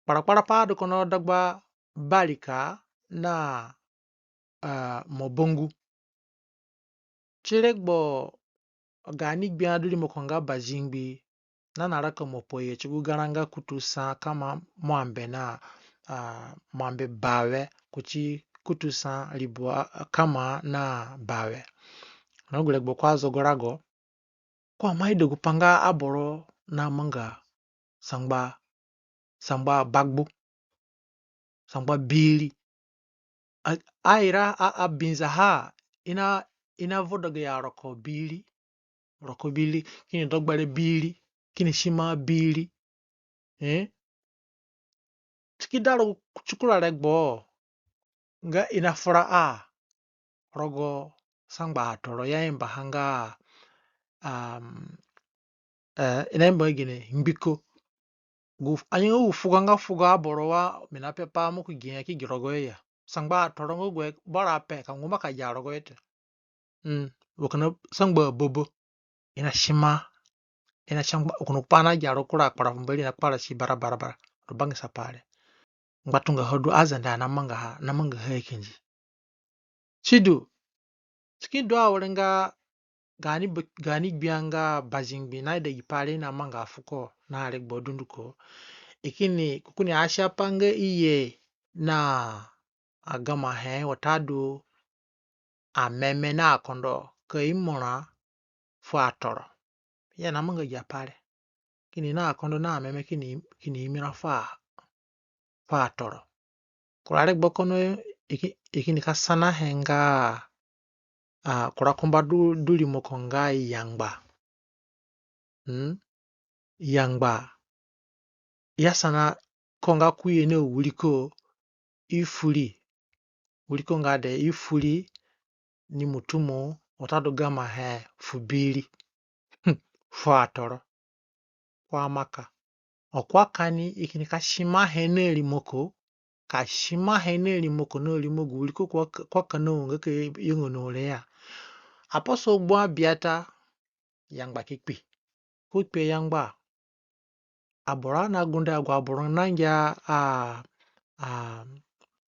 Kparakpara pai du kono dagba barika na, ah, mobongu. Ti regbo gaani gbia du rimoko nga bazingbi, na na raka mo pa yo ti gu garã nga kutu sa kama mwambe na, ah, mwambe bawe, kuti kutu sa ribua kama na bawe. Na gu regbo ko azogo rago, ko aima ida gu pa nga aboro namanga sangba, sangba bagbu, sangba biri. A, aira a, abinza ha, i na, i na vodo gayo aroko biri, roko biri, kini dogbere biri, kini sima biri. Eh? Si ki da rogo ti kura regbo nga i na fura a rogo sangba atoro, i aimba ha nga, um, eh, i na imba gine, mbiko gu, anga gu fugo nga fugo aboro wa mi na pepa mo ku gi ya ki gi rogoyo ya. Sangba atoro nga gu boro ape ka ngumba ka gia rogoyo te. Mm, wa kina sangba abobo. I na sima, i na sangba, wa kina pa na gia rogo kura akpara fu Mbori na kpara si bara bara bara. Ro bangisa pai re. Ngbatunga ha du Azande anamanga ha, namanga ha kindi. Sidu, si ki du awere nga gaani, gaani gbia nga bazingbi na ida gi pai re i namanga fuko na regbo dunduko. I kini, ko kini asia pa nga i ye na agamahe watadu ameme na akondo ka imo ra fu atoro. I anamanga gi apai re. Kini na akondo na ameme kini, kini imi ra fu a, fu atoro. Kura regbo kono i ki, i kini ka sanahe nga, ah, kura kumba du, du rimoko nga yangba. Hmm? Yangba. I asana ko nga ko ye na wiriko i fu ri. Wiriko nga de i fu ri ni mutumu watadu gamahe fu biri. Fu atoro. ko amaka. O ko aka ni, i kini ka simahe na rimoko, ka simahe na rimoko na rimo gu wiri ko ko aka na unga ka yongo na ore ya. Aposo gbua biata, yangba ki kpi. Ko kpi yangba. Aboro na gunde agu aboro na ngia a, a,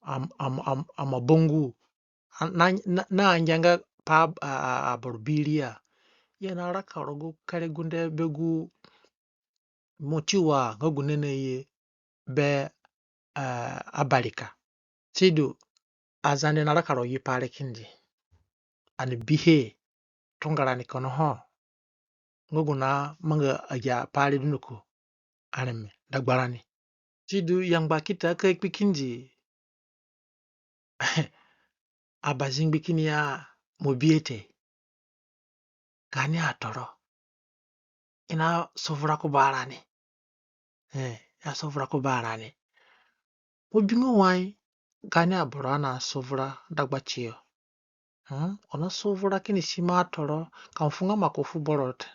am, am, am, amabongu. A, na, na, na ngia nga pa a, a, aboro biri ya. I na raka rogo kere gunde be gu motiwa nga gu nene ye be, eh, abarika. Sidu, aZande na raka rogo gi pai re kindi. Ani bihe, tunga rani kono ho. Nga gu na manga agi apai re dunduko areme dagbarani. Sidu yangba ki ta ka kpi kindi. Abazingbi kini ya mo bihe te. Gaani atoro. I na sovura ku barani. Eh, i na sovura ku barani. Mo bingo wai gaani aboro ana sovura dagbatiyo. Hmm? Ono sovura kini sima atoro, ka mo fu nga maku fu boro te.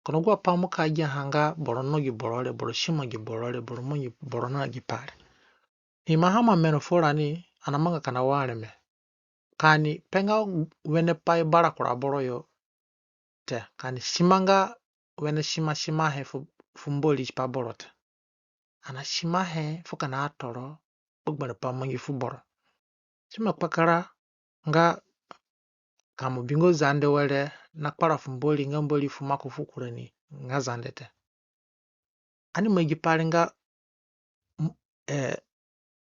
Kono gu apai mo ka gia ha nga boro no gi boro re, boro sima gi boro re, boro mangi boro na gi pai re. Ima ha ma mero furani, ana manga kina wa areme. Ka ani pe nga wene pai bara kura boro yo te, ka ani sima nga wene sima simahe fu, fu Mbori tipa boro te. Ana simahe fu kina atoro, gbegberẽ pai mangi fu boro. Sima kpakara nga ka mo bingo Zande were na kpara fu Mbori nga Mbori fu maku fu kurani nga Zande te. Ani mangi pai re nga, m-, eh,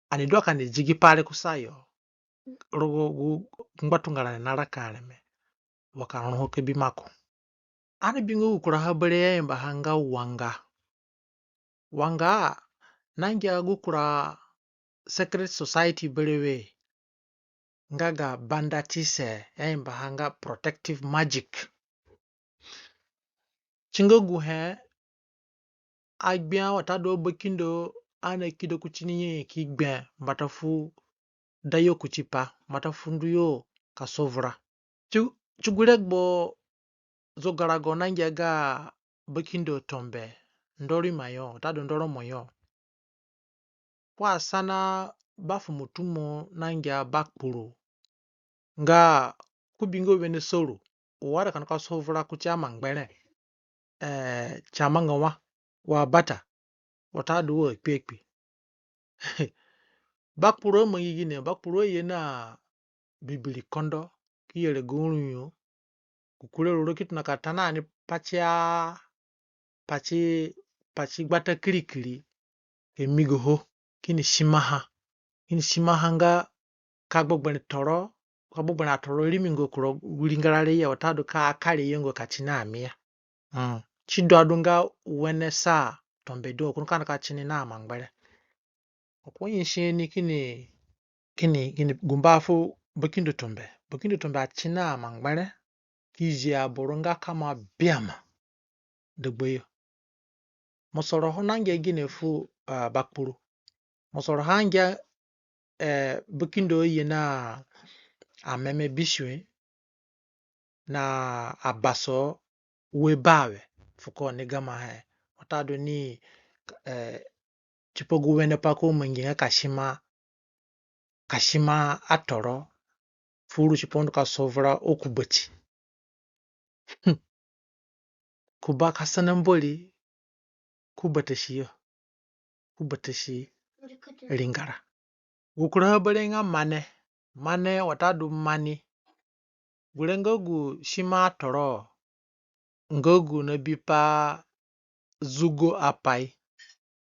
ani du ka ani di gi pai re kusayo. Rogo gu ngbatunga rani na raka areme. Wa ka ruru ho ka bi maku. Ani bingo gu kura ha bere i ayamba ha nga wanga. Wanga, na ngia gu kura secret society berewe nga ga banda tise, i ayamba ha nga protective magic. Ti nga guhe agbia watadu abakindo ana kido kuti ni nyanyaki gbe mbata fu da yo kuti pa, mbata fu ndu yo ka sovura. Ti, ti gu regbo zogarago na ngia ga bakindo Tombe, Ndoruma yo watadu Ndoromo yo. Ko asana bafu mutumo na ngia bakpuru nga ko bingo wene soru, wa da kina ka sovura kuti amangbere, eh, ti amanga wa, wa bata, watadu wa akpi akpi. Bakpuru amangi gine, bakpuru aye na bibiri kondo ki yere gu ru yo. Gu kura ruru ki tona ka ta na ni pati a, pati, pati gbata kirikiri, ka migo ho, kini simaha. Kini simaha nga ka gbegberẽ toro, ka gbegberẽ atoro rimi nga kura gu ringara re ya watadu ka akari yo nga ka ti na amia. Mm. Sidu adu nga wene sa Tombe du, ko nika nika ti ni na amangbere. Ko nyasi ni kini, kini, kini gumba fu bakindo Tombe. Bakindo Tombe ati na amangbere ki zi aboro nga kama biama dagbayo. Mosoro ho na ngia gine fu, ah, bakpuru. Mosoro ho angia, eh, bakindo ye na ameme bisue na abaso ue bawe fuko ni gamahe. Watadu ni, eh, tipa gu wene pai ko mangi nga ka sima, ka sima atoro fu ru tipa ndu ka sovura o kubati. Hmm. Kuba ka sana Mbori, kubatasi yo. Kubatasi ringara. Gu kura ha bere nga mane. Mane watadu mani. Gure nga gu sima atoro. Nga gu na bipa zugo apai.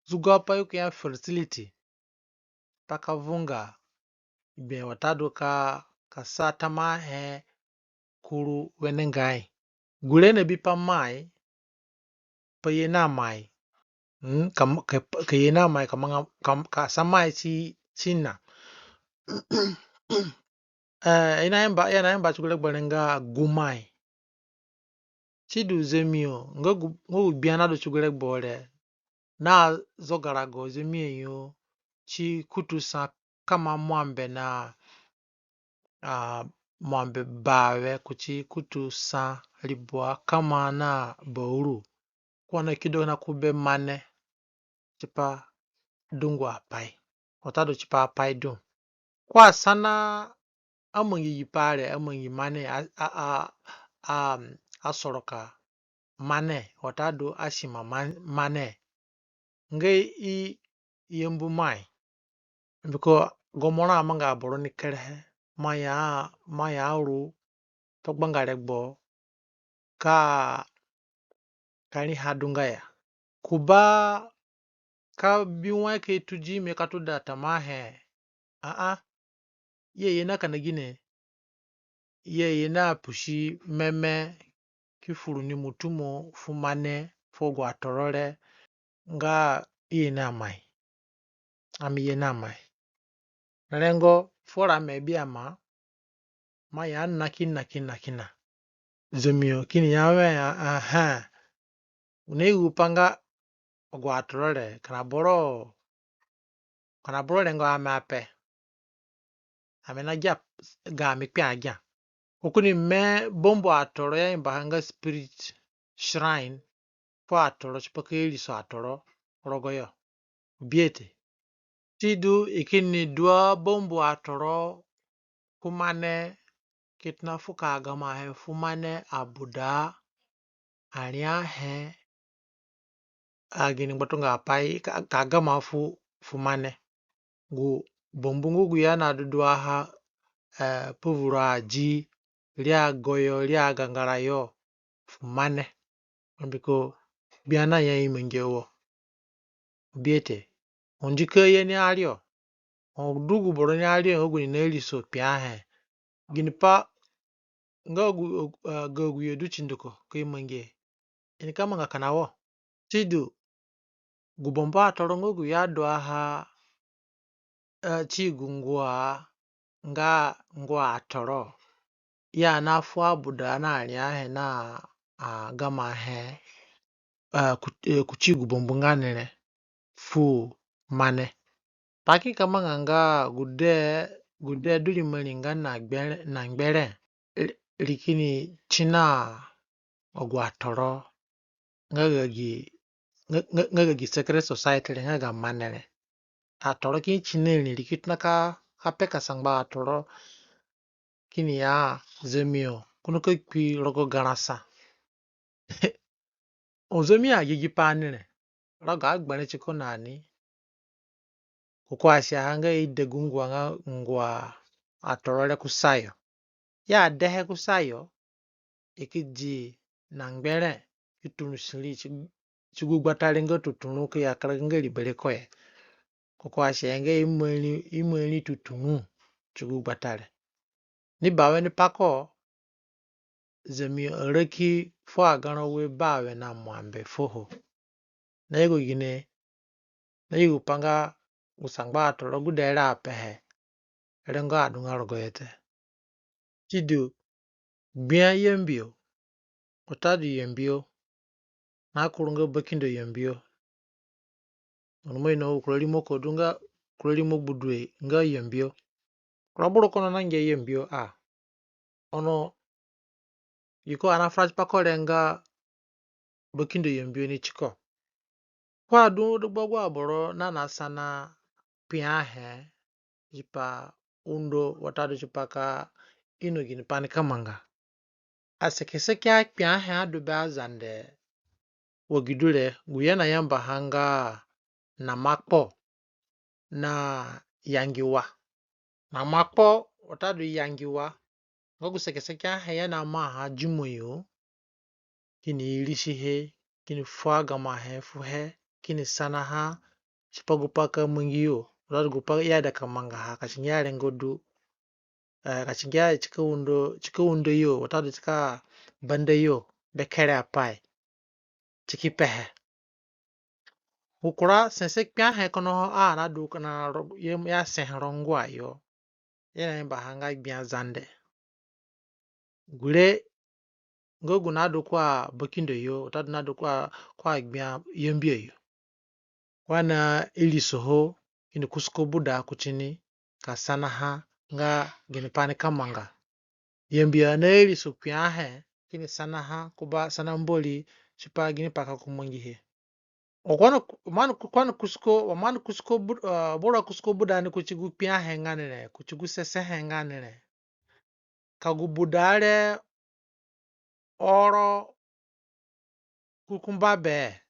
Zugo apai ko ya fertility. Pa ka vunga gbe watadu ka, ka sa tamahe kuru wenengai. Gure na bipa mai, pa ye na mai. Mm, ka, ka, ka ye na mai, ka manga, ka, ka sa mai ti, ti na. Eh, i nayamba, i nayamba ti gu regbo re nga gu mai. Sidu Zemio, nga gu, nga gu gbia nadu ti gu regbo re, na zogarago Zemio yo, ti kutu sa kama mwambe na, ah, mwambe bawe kuti kutu sa ribua kama na bauru. ko anakido na ku be mane tipa dungu apai, watadu tipa apai dũ. Ko asana amangi gipai re, amangi mane, a, a, a, a, asoroka mane, watadu asima man-, mane. Nga i yambu mai. Mbiko gomoro amanga aboro ni kerehe, mai a, mai a ru pa gbanga regbo ka, ka riahe adunga ya. Kuba ka bi wai ka i tu di ime ka tuda tamahe. Aa, i aye na kina gine? I aye na pusi meme ki furu ni mutumo fu mane fu agu atoro re nga i ye na mai. Ami ye na mai. Rengo fura mi abi ama, mai ya na kina, kina, kina. Zemio kini ya we, a, aha. Oni gu pa nga agu atoro re, kina boro, kina boro rengo ami ape. Ami na gia, ga mi kpia gia. Ko kini me bambu atoro i ayambaha nga spirit shrine fu atoro, tipa ka iriso atoro rogoyo. Biete. Sidu, i kini dua bambu atoro ku mane, ki tona fu ka gamahe fu mane, abuda, ariahe, agini ngbatunga apai ka, ka gama fu, fu mane. Gu bambu nga gu i ana duduaha, eh, pavuru adi, ri agoyo, ri agangara yo, fu mane. Mbiko Gbia na ya i mangi wo. Biete. Undi ka ye ni ario. Ho du gu boro ni ario nga gu ni na iriso kpiahe. Ginipai nga gu, eh, ga agu yo du ti nduko ka i mangihe. I nika manga kina wo. Sidu, gu bambu atoro nga gu i aduaha, eh, ti gu ngua, nga ngua atoro. I ana fu abuda na ariahe na, ah, gamahe, eh, ku, eh, kuti gu bambu nga ni re fu mane. Pai ki ka manga nga gude, gude du rimari nga na ngbere, na ngbere, ri, ri kini tina agu atoro nga ga gi, nga, nga, nga ga gi secret society re, nga ga mane re. Atoro kini tina ri, ri ki tona ka, ka peka sangba atoro kini ya, Zemio, ko nika kpi rogo garã sa. Ho Zemio agi gi pai ni re, rogo agbere tiko na ni. Ko ko asiaha nga i de gu ngua nga ngua atoro re kusayo. I adehe kusayo, i ki di na ngbere, ki turusi ri ti, ti gu gbata re nga tuturu ki ya karaga nga ri bere ko he. Ko ko asiaha nga i mai ri, i mai ri tuturu ti gu gbata re. Ni bawe ni pako, Zemio araki fu agarã ue bawe na mwambe fuo. Na yugo gine, na yugo pa nga gu sangba atoro gude re apehe. Rengo adunga rogoyo te. Sidu, Gbia Yambio, watadu Yambio, na kuru nga Bakindo Yambio. Ono mo ino kura rimo ko du nga, kura rimo Gbudue nga Yambio. Kura boro kono na ngia Yambio a. Ono i ko ana fura tipa ko re nga Bakindo Yambio ni tiko. Ko adu dagba agu aboro na na sana kpiahe tipa undo watadu tipa ka ino ginipai nika manga. Asekeseke akpiahe adu be Azande wa gi du re, gu i anayambaha nga namakpo na yangiwa. Namakpo watadu yangiwa nga gu sekeseke ahe i anamaha dimoyo, kini irisihe, kini fu agamahe fuhe, kini sanaha tipa gupai ka mangiyo, watadu gupai i aida ka mangaha, ka si ngia rengo du, eh, ka si ngia si ka undo, si ka undo yo, watadu si ka banda yo, be kere apai, si ki pehe. Gu kura sese kpiahe kono ho a nadu kina ro, i asehe ro ngua yo, i anayambaha nga Gbia Zande. Gure nga gu nadu kua Bakindo yo, watadu nadu kua, kua Gbia Yambio yo. Ko ana irisoho, kini kusuko buda kutini, ka sanaha nga ginipai nika manga. Yambio ana iriso kpiahe, kini sanaha, Kuba sana Mbori, tipa ginipai ka ko mangihe. Wa ko ani, ko ani kusuko, wa mo ani kusuko bu-, ah, boro kusuko buda ni kuti gu kpiahe nga ni re, kuti gu sesehe nga ni re. Ka gu buda re oro kukumba be,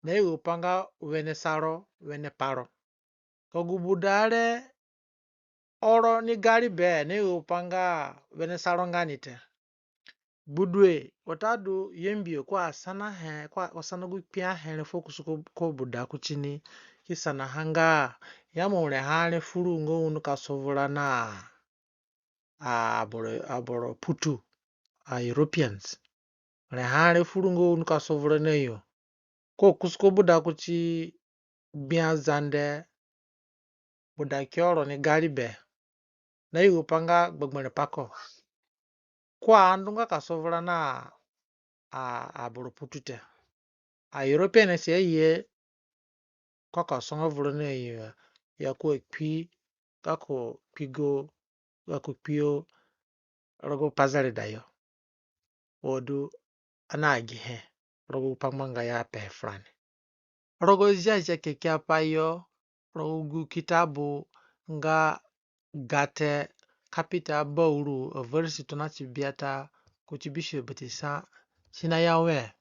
nayugo pa nga wene sa ro, wene pa ro. Ka gu buda re oro ni gari be, nayugo pa nga wene sa ro nga ni te. Gbudue watadu Yambio ko asanahe, ko a-, ko asana gu kpiahe re fuo kusuko buda kuti ni, ki sanaha nga, ya mo reha re furu nga u nika sovura na a, aboro, aboro putu, a Europeans. Reha re furu nga u nika sovura na yo. Ko kusuko buda kuti gbia Zande, buda ki oro ni gari be, nayugo pa nga gbegberẽ pa ko. Ko andunga ka sovura na a, aboro putu te. A European si aye ko ka songo vura na yo, ya ko akpi, gako kpigo, gako kpio rogo pazareda yo. Wa du ani agihe rogo gu pangbanga i apehe furani. Rogo Ziazia Kekeapai yo, rogo gu kitabu nga Gate, kapita bauru, averesi tona ti biata kuti bisue bati sa, si naya wẽ,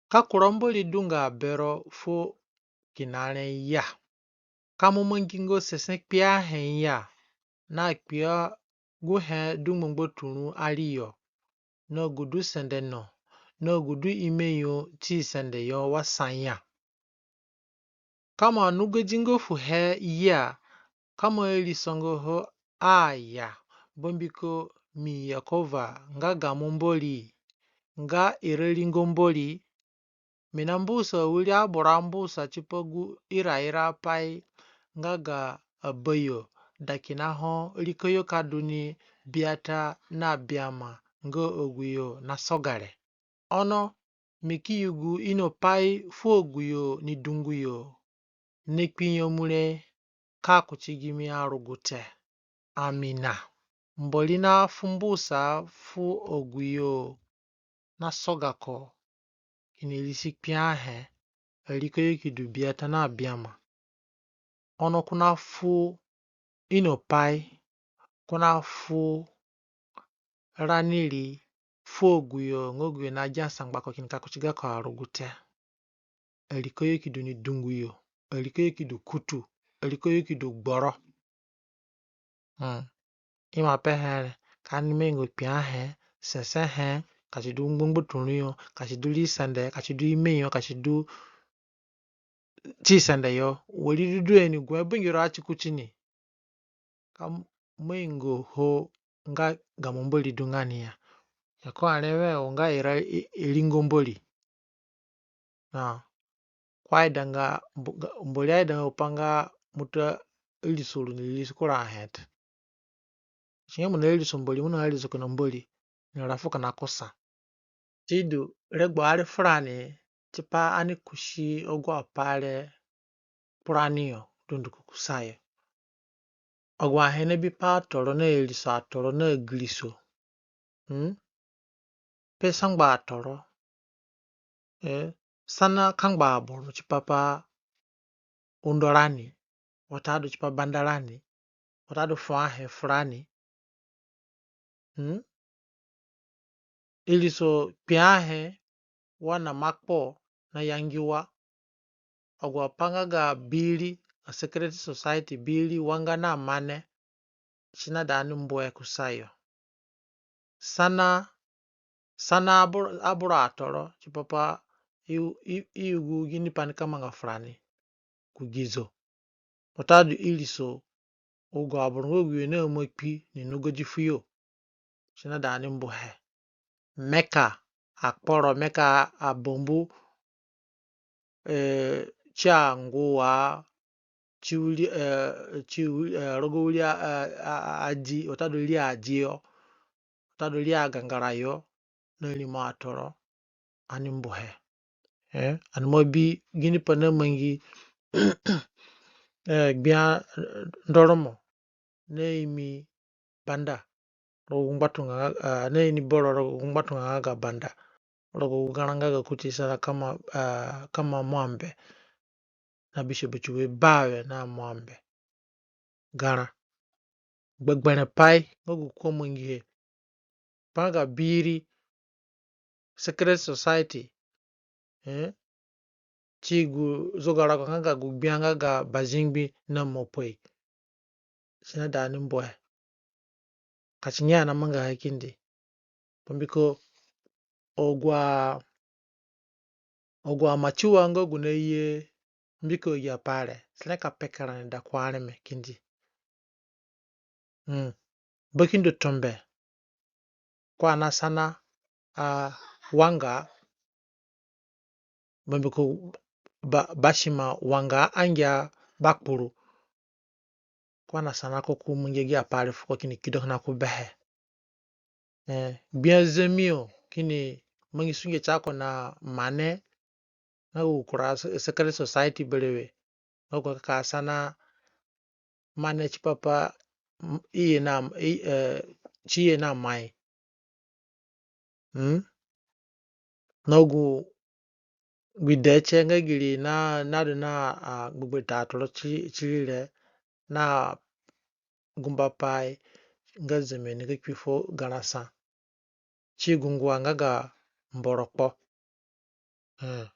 ka kura Mbori du nga bero fuo kina re ya, ka mo mangi nga sese kpiahe ya, na kpia guhe du ngbangbaturũ ari yo, na gu du sende no, na gu du ime yo ti sende yo wa sa ya. Ka mo anugadi nga fuhe ya, ka mo irisonga ho a ya, bambiko mi Yekova nga gamo Mbori, nga iraringo Mbori, mi nambusa wiri aboro ambusa tipa gu iraira apai nga ga abayo, da kina ho riko yo ka du ni biata na biama nga agu yo nasoga re. Ono mi ki yugu inopai fu agu yo ni dungu yo, ni kpinyemu re ka kuti gimi arugute. Amina. Mbori nafu mbusa fu agu yo nasoga ko, kini risi kpiahe, ariko yo ki du biata na biama. Ono ko nafu inopai, ko nafu rani ri fu agu yo nga agu yo nagia sangba ko kini ka kuti gako arugute. Ariko yo ki du ni dungu yo, ariko yo ki du kutu, ariko yo ki du gboro. Hmm. I ima pehe re, ka ani mangi kpiahe, sesehe, ka si du ngbangbaturũ yo, ka si du ri sende, ka si du ime yo, ka si du ti sende yo, wari du du ani gu bangiro ati kuti ni. Ka mangi ho nga gamo Mbori du nga ni ya. Ya ko are we, u nga ira i-, iringo Mbori. Na, ko aidanga, Mbo-, ga-, Mbori aidanga pa nga mo ta iriso ru ni iriso kura ahe te. Si nga mo nairiso Mbori, mo nairiso kina Mbori, ni rafu kina kusa. Sidu, regbo ari furani tipa ani kusi agu apai re kurani yo dunduko kusayo. Agu ahe nabipa atoro na iriso atoro na agiriso. Hmm? Pe sangba atoro. Eh, sana kangba aboro tipa pa undo rani, watadu tipa banda rani, watadu fu ahe furani. Hmm? Iriso kpiahe wa na makpo na yangiwa. Agu apai nga ga biri, a secret society, biri, wanga na mane, si naida ani mbuhe kusayo. Sana, sana aboro, aboro atoro tipa pa i, i, i yugu ginipai nika manga furani ku gizo. Watadu iriso agu aboro nga agu yo naima kpi ni nugodi fuyo. Si naida ani mbuhe. Meka akporo, meka abambu, eh, ti anguwa, ti wiri, eh, ti wiri, eh, rogo wiri a, a, a, adi, watadu ri adi yo, watadu ri agangara yo, na rimo atoro, ani mbuhe. Eh, ani ima bi ginipai namangi, eh, gbia, eh, Ndoromo, na imi banda rogo gu ngbatunga nga, ah, na ini boro rogo gu ngbatunga nga ga banda. rogo gu garã nga ga kuti sa na kama, ah, kama Mwambe. Na bisho bati we bawe na Mwambe. Garã. Gbegberẽ pai nga gu ko mangihe. Pa nga ga biri secret society. Eh? Ti gu zogarago nga ga gu gbia nga ga bazingbi na mopoi. Si naida ani mbu he. Ka ti nye ani amangaha kindi. Bambiko agu a, agu amatiwa nga gu naye mbiko agi apai re, si nika peka rani da ku areme kindi. Mm. Bakindo Tombe. Ko anasana, ah, wanga, bambiko ba, basima wanga angia bakpuru. Ko anasana ko ku mangi agi apai re fuko kini kido kina ku behe. Eh, gbia Zemio kini mangi sunge ti ako na Mane, nga gu kura se-, secret society berewe. Nga gu ka sana Mane tipa pa, m-, iye na, i-, eh, ti iye na mai. Hmm? Na gu gbidete nga giri na, nadu na, ah, gbegberẽ atoro ti, tiri re na gumba pai nga Zemio nika kpi fu garã sa. Ti gu ngua nga ga Mborokpo. Eh.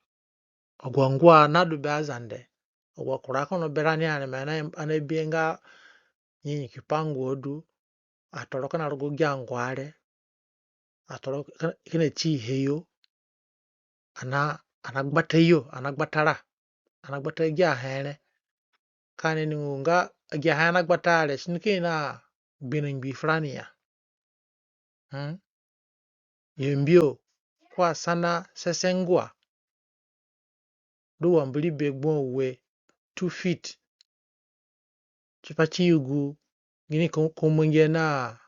Agu angua nadu be Azande. Agu akura kono berani areme, ani, ani abihe nga nyanyaki pa ngua du. Atoro kina rogo gia ngua re. Atoro kina, kina ti he yo. Ani, ani agbata yo, ani agbata ra. Ani agbata agi ahe re. Ka ani ningo nga agi ahe ani agbata re, si nika ina gbirangbi furani ya. Hmm? Yambio, ko asana sese ngua du wa mbiri be gbua ue, two feet. Tipa ti yugu gini ko, ko mangihe na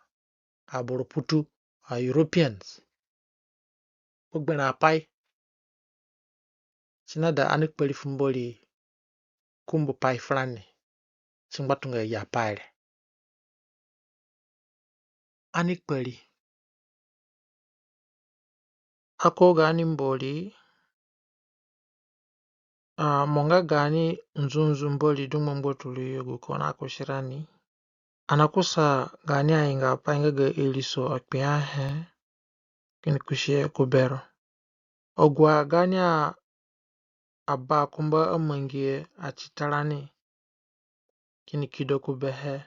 aboro putu, a Europeans. Gbegberẽ apai. Si naida ani kpari fu Mbori ku mbu pai furani. Si ngbatunga agi apai re. Ani kpari. Ako gaani Mbori, a, mo nga gaani nzunzu Mbori du ngbangbaturũ yo gu ko nakusi rani. Ani nakusa gaani aingapai nga ga iriso akpiahe kini kusihe ku bero. Agu agaani a, abakumba amangihe atitarani kini kido ku behe,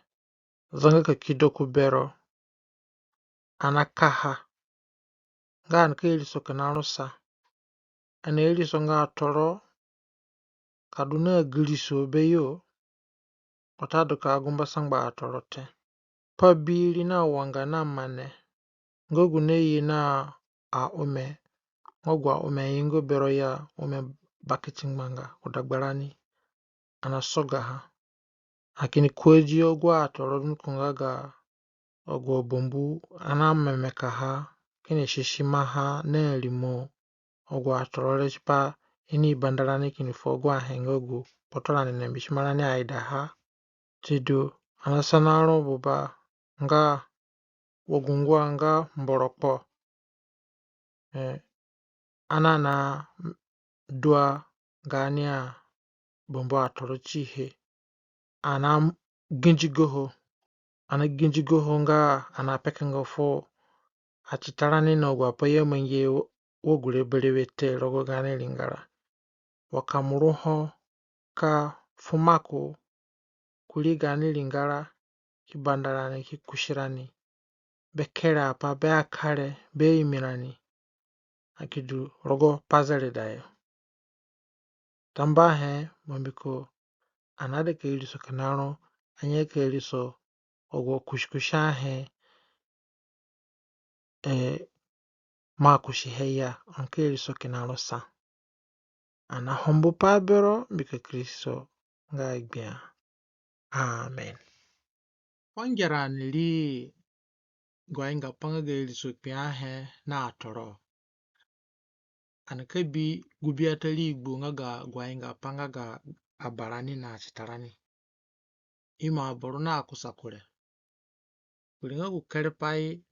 zanga ka kido ku bero, ani nakaha nga ani ka iriso kina ro sa. Ani nairisonga atoro ka du na agiriso beyo, watadu ka gumba sangba atoro te. Pa biri na wanga na Mane, nga gu naye na aome, nga gu aome aingo bero ya ome bakiti ngbanga ku dagbarani, ani nasogaha. Ani kini kuedi agu atoro dunduko nga ga agu abambu ani namemekaha kini sisimaha na rimo agu atoro re tipa i ni banda rani kini fu agu ahe nga gu kpotorani na mbisima rani aidaha. Sidu, ani nasana ro Buba nga wa gu ngua nga Mborokpo, eh, ani anadua gaani abambu atoro tihe. Ani nagindigoho, ani nagindigoho nga ani napekenga fu atitarani na agu apai i amangihe wa gure berewe te rogo gaani ringara. Wa ka mo ru ho ka fu maku kurii gaani ringara ki banda rani ki kusi rani be kere apai, be akare, be imirani. Ani ki du rogo pazereda yo. Tambuahe, bambiko ani naida ka iriso kina ro, ani aya ka iriso agu akusikusi ahe, eh, mo akusihe ya, ani ka iriso kina ro sa. Ani nahombo pa bero mbiko Kristo nga Gbia. Amen. Ko ngera ani ri agu aingaapai nga ga iriso kpiahe na atoro. Ani ka bi gu biata rigbu nga ga agu aingaapai nga ga abarani na atitarani. Imo aboro nakusa kure. Kuri nga gu kerepai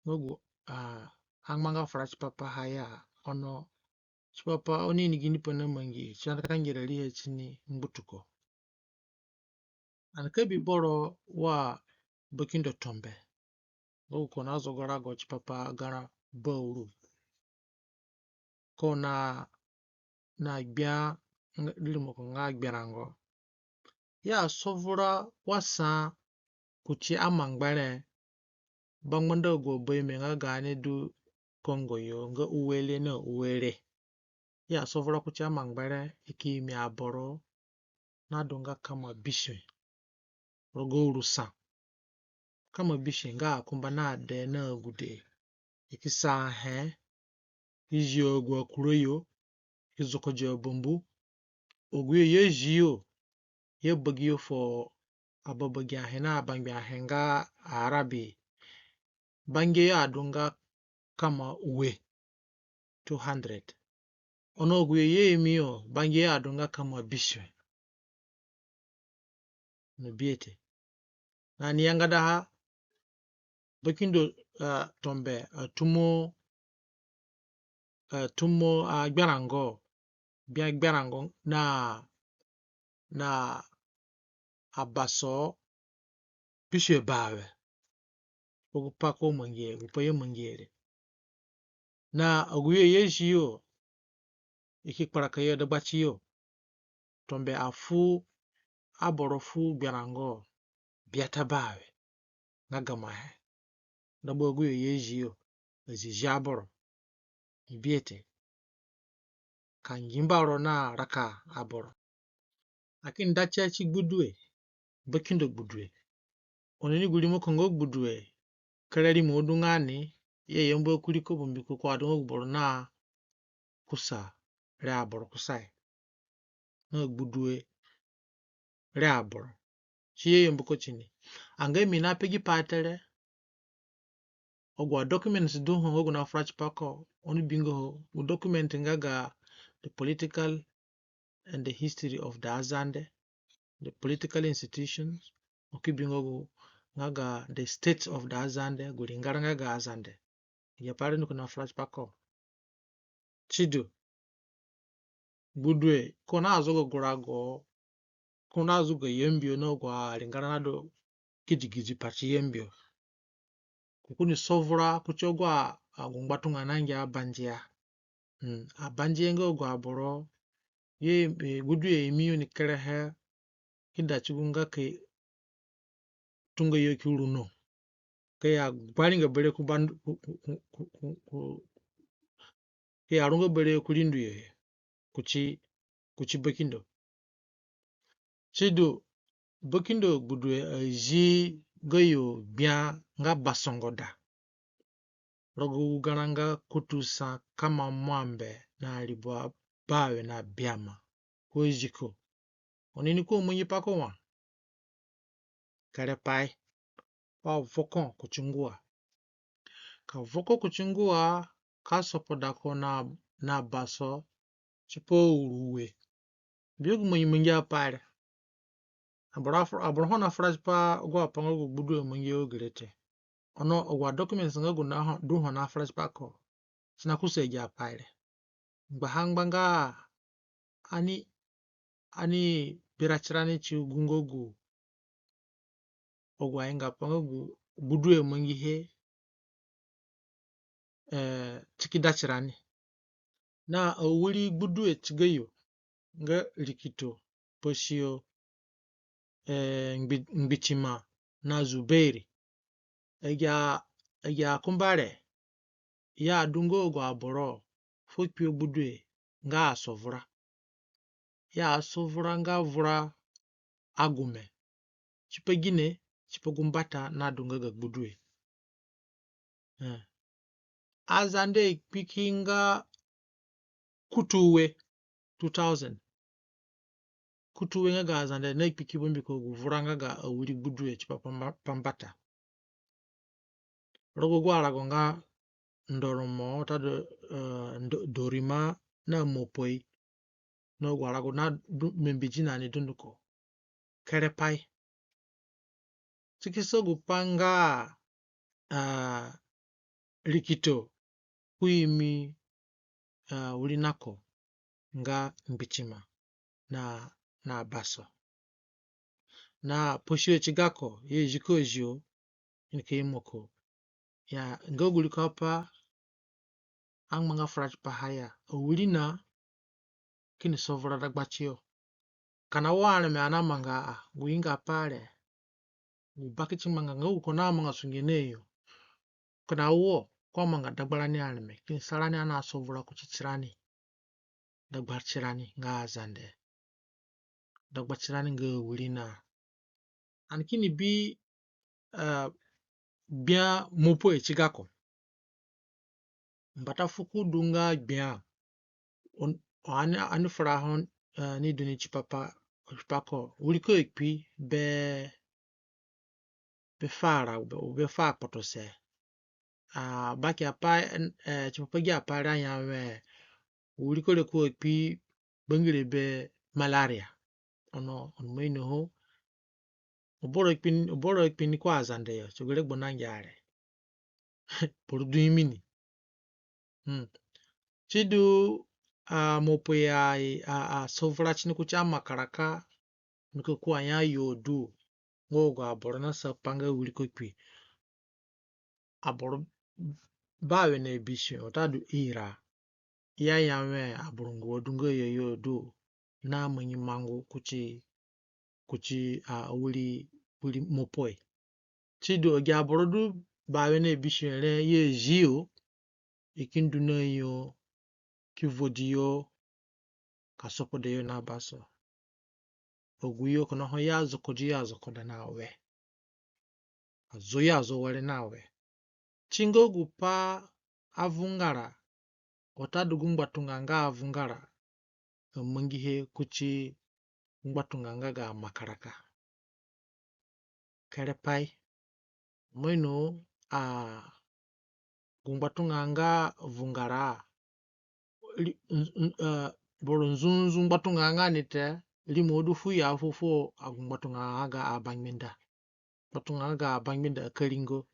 nga gu, ah, angbanga fura tipa paha ya, ono tipa pa oni ini ginipai namangi, si nika ngera riihe tini ngbutuko. Ani ka bi boro wa Bakindo Tombe. Nga gu ko nazogo rago tipa pa garã bauru. Ko na, na gbia nga, rimoko nga Gberango. Ya sovura wa sa kuti Amangbere, bangbanda agu abaime nga gaani du Kongo yo, nga Uere na Uere. Ya sovura kuti Amangbere, i ki imi aboro nadu nga kama bisue rogo uru sa. Kama bisue nga akumba na ade na agude. I ki sa ahe, i zio agu akurayo, i ki zoko dia bambu. Agu yo i azio, i abagi yo fu ababagi ahe na abangbe ahe nga Arabi. Bange yo adu nga kama ue, two hundred. Ono agu yo i aimi yo, bange yo adu nga kama bisue. Ni bihe te. Na ni yangadaha, Bakindo, ah, Tombe, ah, tumo, ah, tumo, ah, Gberango, gbia Gberango na, na abaso bisue bawe. Gu pai ko mangihe, gu pai i amangihe re. Na agu yo i azio, i ki kparaka yo dagbatiyo. Tombe afu aboro fu Gberango biata bawe nga gamahe. Dagba agu yo i azio, azizi aboro. Ni bihe te. Ka ngimba ro na raka aboro. Lakini da tie ti Gbudue, Bakindo Gbudue. Oni ini gu rimoko nga Gbudue, kere rimo du nga ni, i ayamba kuriko mbiko ko adu nga gu boro nakusa re aboro kusayo. Na Gbudue re aboro. Si i ayamba ko tini. Anga mi nape gi pai te re. Agu a documents du ho nga gu nafura tipa ko, oni bingo ho, gu document nga ga The Political and the History of the Azande, the Political Institutions, oni ki bingo gu nga ga The State of the Azande, gu ringara nga ga Azande. Agi apai re ni ko nafura tipa ko. Sidu, Gbudue, ko nazogo gu rago, ko nazogo Yambio na agu aringara nadu gidigidi pati Yambio. Ko kini sovura kuti agu a, agu ngbatunga nangia Abandia. Mm, Abandia nga agu aboro, i, e, Gbudue i aimi yo ni kerehe, ki da ti gu nga ki tunga yo ki runo. Ki ya gbari nga bere ku bandu, ku, ku, ki ya runga bere ku rindu yo, kuti, kuti Bakindo. Sidu, Bakindo Gbudue azi gayo gbia nga Basongoda. Rogo gu garã nga kutu sa kama mwambe na ribua bawe na biama. Ko azi ko. Oni ini ko mangi pa ko wa. Kerepai. Wa vo ko kuti ngua. Ka vo ko kuti ngua, ka sopoda ko na, na baso tipa uru ue. Bi gu mangi mangi apai re. Aboro, aboro ho nafura tipa agu apai nga gu Gbudue mangi agu gere te. Ono agu a documents nga gu na ho, du ho nafura tipa ko, si nakusa agi apai re. Ngbaha ngba nga ani, ani bira tirani ti gu nga gu agu aingaapai nga gu Gbudue mangihe, eh, ti ki da tirani. Na awiri Gbudue ti gayo nga Rikito, Pasio, eh, Ngbi-, Ngbitima na Zuberi. Agi a, agi akumba re, i adunga agu aboro fuo kpio Gbudue nga asovura. I asovura nga vura agume. Tipa gine? Tipa gu mbata nadu nga ga Gbudue. Eh. Azande kpiki nga kutu ue, two thousand. Kutu ue nga ga Azande na kpiki bambiko gu vura nga ga awiri Gbudue tipa pa mba-, pa mbata. Rogo agu arago nga Ndoromo, watadu, eh, Ndo-, Dorima na Mopoi. Na agu arago na du-, membi dinani dunduko. Kerepai. Ti ki sa gu pa nga, ah, Rikito, ko imi a, wirina ko nga ngbitima na, na baso. Na posio ti gako ye ziko zio, i nika imo ko. Ya, nga gu riko apai angbanga fura tipaha ya, awirina kini sovura dagbatiyo. Kina wo areme ani namanga a, gu ingapai re, gu bakiti ngbanga nga gu ko namanga sunge na yo. Kina wo ko amanga dagbarani areme, kini sa rani ani asovura kuti tirani. Dagbatirani nga Azande. Dagbatirani nga awirina. Ani kini bi, a, gbia Mopoi ti gako. Mbata fu ko du nga gbia. Ani, ani fura ho, a, ni du ni tipa pa, tipa ko. Wiri ko akpi be, be fara, be, be fa kpotose. A, baki apai, e, tipa pa gi apai re aya we, wiri ko re ko akpi bangire be malaria. Ono, ono mo inoho. Aboro akpi, aboro akpi ni ku Azande yo, ti gu regbo nangia re. Boro du imi ni. Hmm. Sidu, a, Mopoi a, a, asovura tini kuti amakaraka, nika ku aya yo du. Nga agu aboro nasa pa nga wiri ko kpi. Aboro bawe na bisue watadu ira. I aya we aboro ngua du nga yo yo du. Na mangi mangu kuti, kuti, a, wiri, wiri Mopoi. Sidu agi aboro du bawe na bisue re ye zio, i ki ndu na yo, ki vodi yo, ka sopoda yo na baso. Agu yo kina ho i azokodi, i azokoda na we. Azo i azo were na we. Ti nga gu pa avungara, watadu gu ngbatunga nga avungara, amangihe kuti gu ngbatunga nga ga amakaraka. Kerepai. Mo ino, a, gu ngbatunga nga vungara, ri-, n-, n-, a, boro nzunzu ngbatunga nga ni te, rimo du fu ya fuo fuo agu ngbatunga nga ga abangbenda. Ngbatunga nga ga abangbenda akaringo.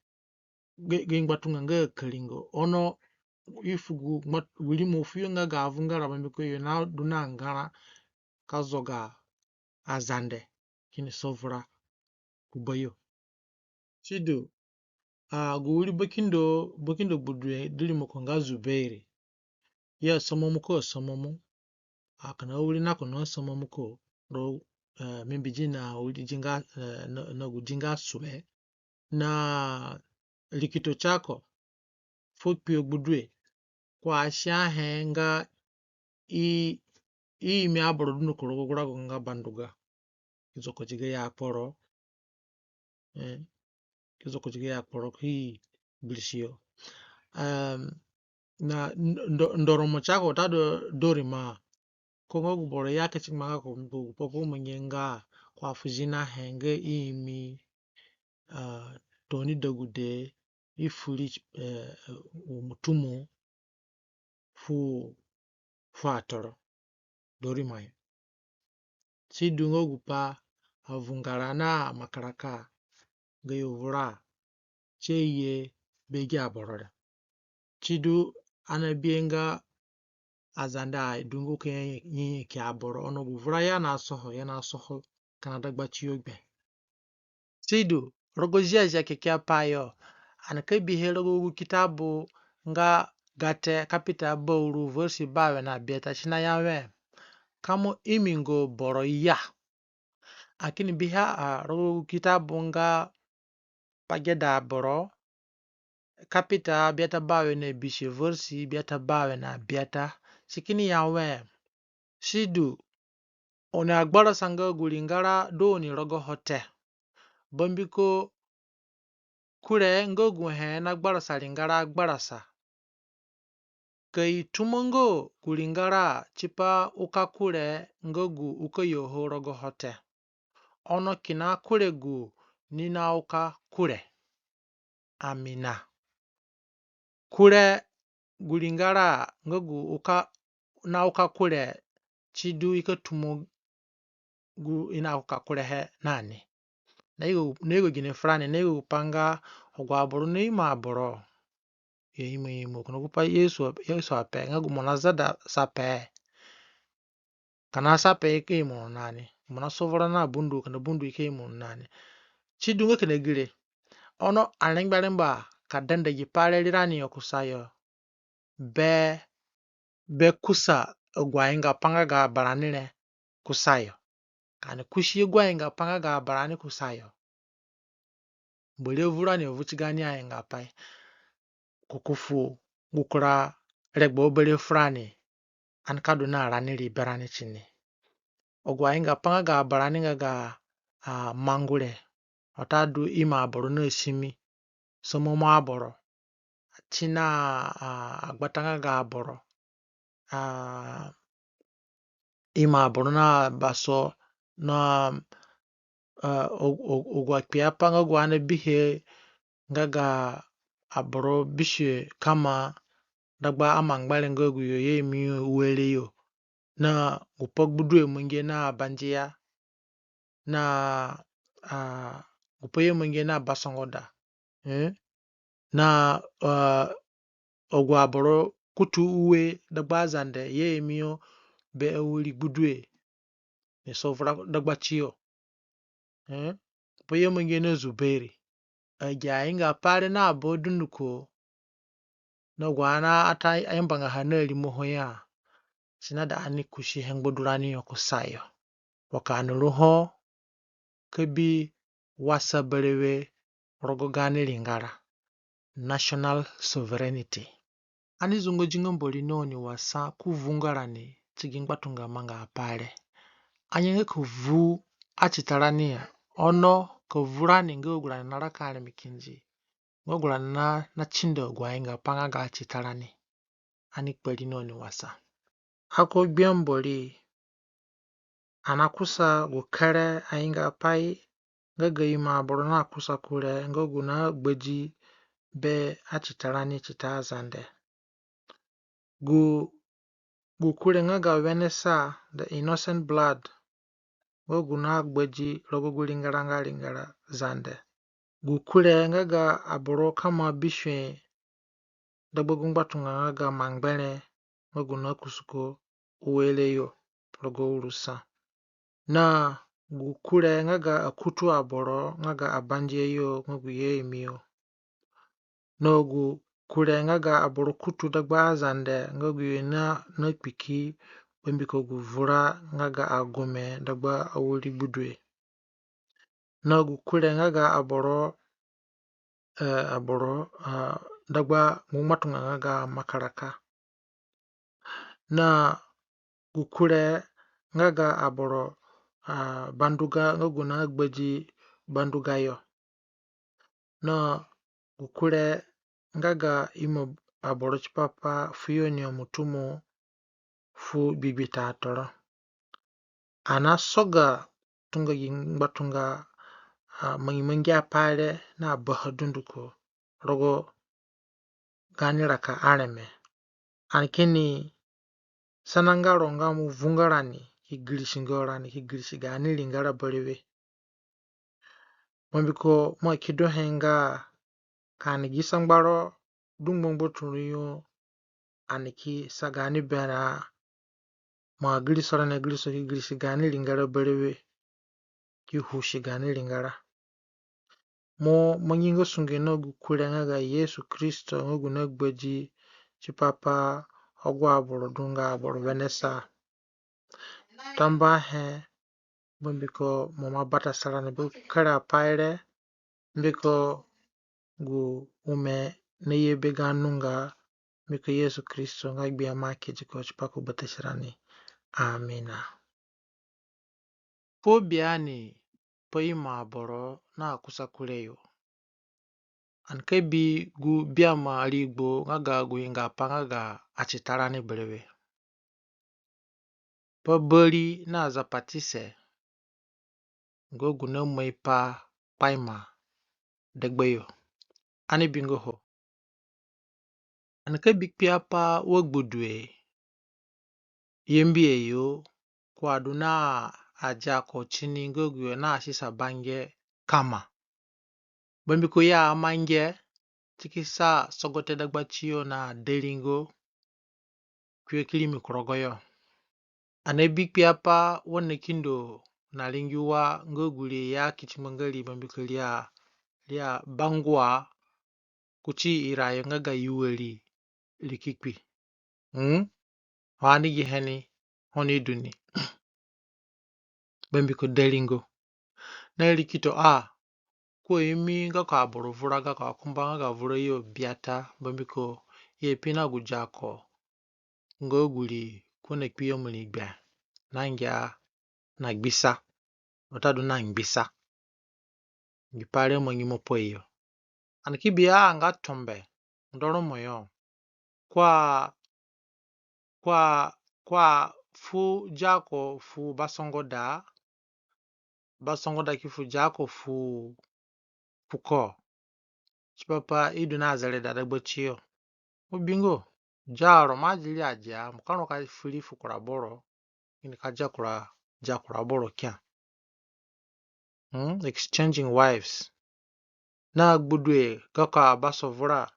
Gi, gi ngbatunga nga akaringo. Ono i fu gu ngbat-, gu rimo fuyo nga ga avungara, bambiko yo nadu na ngara ka zoga Azande kini sovura ku bayo. Sidu, a, gu wiri bakindo, bakindo Gbudue du rimoko nga Zuberi. I asomomu ko asomomu. A, kina wirina ko na asomomu ko. Ro, e, mi bi gi na wiri gi nga, e, na, na gu gi nga Sue. Na rikito ti ako fu kpio Gbudue. Ko asia he nga i, i imi aboro du no ku rogo gu rago nga Banduga. Ki zoko ti gayo akporo. E, ki zoko ti gayo akporo ki gbirisi yo. Em, na ndo-, ndoromo ti ako watadu Dorima. Ko nga gu boro ya keti manga ko, ko, ko, ko mangi nga ko afu zina he nga i imi, a, tooni degude, i furi, e, u mutumu fu, fu atoro. Dorima yo. Sidu nga gu pa avungara na amakaraka gayo vura ti ye be gi aboro re. Sidu ani abihe nga Azande adungu ka nyanyaki aboro. Ono gu vura i anasoho, i anasoho kina dagbatiyo gbe. Sidu, rogo Ziazia Kekeapai yo, ani ka bihe rogo gu kitabu nga Gate kapita bauru versi bawe na biata si naya we, ka mo imi nga boro ya. Ani kini bihe a rogo gu kitabu nga Pa Geda Aboro, kapita biata bawe na bisue, versi biata bawe na biata, si kini ya we, sidu, oni agbarasa nga gu ringara du oni rogoho te. Bambiko kure nga gu he nagbarasa ringara agbarasa. Ka i tumo nga gu ringara tipa uka kure nga gu uka yo ho rogoho te. Ono kina kure gu ni nauka kure. Amina. Kure gu ringara nga gu uka nauka kure, sidu i ka tumo gu i nauka kurehe na ni. Na yugo, na yugo gine furani, na yugo gu pa nga agu aboro naimo aboro. Ki imo imo. Kina gupai Yesu, Yesu ape, nga gu mo nazada sape, ka na sape i ka imo ro na ni. Mo nasovura na bundu, kina bundu i ka imo ro na ni. Si du nga kina gire. Ono arengba arengba ka danda gi pai re rirani yo kusayo. Be, be kusa agu aingaapai nga ga abarani re kusayo. Ka ani kusi agu aingaapai nga ga abarani kusayo. Mbori avu rani avu ti gaani aingaapai. Ko ki fu gu kura regbo bere furani, ani ka du na rani ri berani tini. Agu aingaapai nga ga abarani nga ga, a, mangu re, watadu imo aboro na simi, somomo aboro, ati na, a, agbata nga ga aboro, a, imo aboro na baso na, a, agu akpiapai nga gu ani bihe nga ga aboro bisue kama dagba amangbere nga agu yo i aimi yo ue re yo. Na gupai Gbudue mangi na Abandia, na, a, gupai i amangi na Basongoda, e, na, a, agu aboro kutu ue dagba Azande i aimi yo be awiri Gbudue ni sovura dagba tiyo. E, gupai i amangi na Zuberi. Agi aingaapai re na aboro dunduko, na agu ani ata yambanga ha na rimoho ya, si naida ani kusihe ngbadurani yo kusayo, wa ka ani ru ho ka bi wasa berewe rogo gaani ringara, national sovereignty. Ani zungodi nga Mbori na oni wasa ku vungu rani ti gi ngbatunga mangaapai re. Angianga ka vu atitarani ya, ono ka vu rani nga agu rani naraka areme kindi, nga agu rani na, natindo agu aingaapai nga ga atitarani. Ani kpari na oni wasa. Ako Gbia Mbori, ani nakusa gu kere aingaapai nga ga imo aboro nakusa kure nga gu nagbadi be atitarani tita Azande. Gu, gu kure nga ga wenesa, the innocent blood, nga gu nagbadi rogo gu ringara nga ringara Zande. Gu kure nga ga aboro kama bisue dagba gu ngbatunga nga ga mangbere, nga gu nakusuko ue re yo rogo uru sa. Na gu kure nga ga akutu aboro nga ga Abandia yo nga gu i aimi yo. Na gu kure nga ga aboro kutu dagba Azande nga gu yo na, nakpiki bambiko gu vura nga ga agume dagba awiri Gbudue. Na gu kure nga ga aboro, e, aboro, a, dagba gu ngbatunga nga ga Makaraka. Na gu kure nga ga aboro, a, Banduga nga gu nagbadi Banduga yo. Na gu kure nga ga imo aboro tipa pa fuyo ni omutumo fu gbigbita atoro. Ani nasoga tunga gi ngbatunga, a, mangimangi apai re na baha dunduko rogo gaani raka areme. Ani kini sananga ro nga mo vungu rani ki girisi nga rani ki girisi gaani ringara berewe. Bambiko mo akidohe nga ka ani gi sangbaro du ngbangbaturũ yo, ani ki sa gaani berã, mo agiriso rani agiriso ki girisi gaani ringara berewe, ki husi gaani ringara. Mo mangi nga sunge na gu kure nga ga Yesu Kristo nga gu nagbadi tipa pa agu aboro du nga aboro wenesa. Tambuahe, bambiko mo ima batasa rani be kere apai re, mbiko gu ome naye be ga nunga, mbiko Yesu Kristo nga Gbia Makedi ko tipa ku batasi rani. Amina. Fuo bi ani pa imo aboro nakusa kure yo. Ani ka bi gu biama rigbo nga ga gu ingapai nga ga atitarani berewe. Pa Bari na Zapatise, nga gu namaipa kpaima dagbayo. Ani bingo ho. Ani ka bi kpiapai wa Gbudue Yambio yo, ko adu na adiako tini nga agu yo nasisa bange kama. Bambiko i amange, ti ki sa sogote dagba tiyo na deringo, kpio ki rimi ku rogoyo. Ani abi kpiapai wa na kindo na ringi wa nga gu ri ya ki ti ngbanga ri, bambiko ri a, ri abangua kuti irayo nga ga yuwe ri, ri ki kpi. Hm? Ho ani gihe ni, ho ni du ni. Bambiko deringo na ri kito a, ko imi gako aboro vura, gako akumba nga ga vura yo biata, bambiko i ape na gu diako nga gu ri ko na kpio mo ri gbe, na ngia na gbisa, watadu na ngbisa. Gi pai re mo ngi mo pai yo. Ani ki bi a nga tombe, ndoro mo yo. Ko a, ko a, ko afu diako fu basongoda, basongoda ki fu diako fu, fu ko. Tipa pa i du na zereda dagba tiyo. Mo bingo, diaro mo adi ri adia, mo ka ro ka fu ri fu kura boro, kini ka dia kura, dia kura boro kia. Hm? Exchanging wives. Na Gbudue, gako abasovura.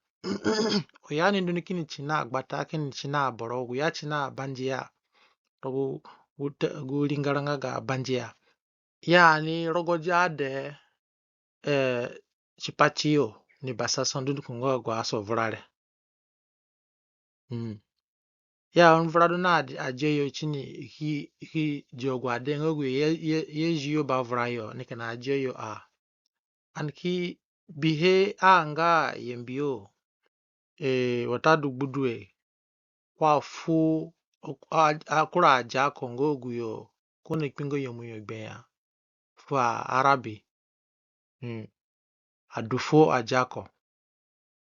Oya ni ndu ni kini ti na agbata, kini ti na aboro, agu ya ti na abandia. Rogo gu te-, gu ringara nga ga abandia. Ya ni rogo dia de, eh, tipa tiyo ni basasa dunduko nga agu asovura re. Hm. Ya, oni vura du na adi-, adia yo tini i ki, i ki di agu ade nga agu i a-, i a-, i azi yo bavura yo, ni kina adia yo a. Ani ki bihe a nga Yambio, eh, watadu Gbudue, ko afu, a, a, kura adiako nga agu yo ko na kpi nga nyemu yo gbe ya fu aArabi. Hm. Adu fuo adiako.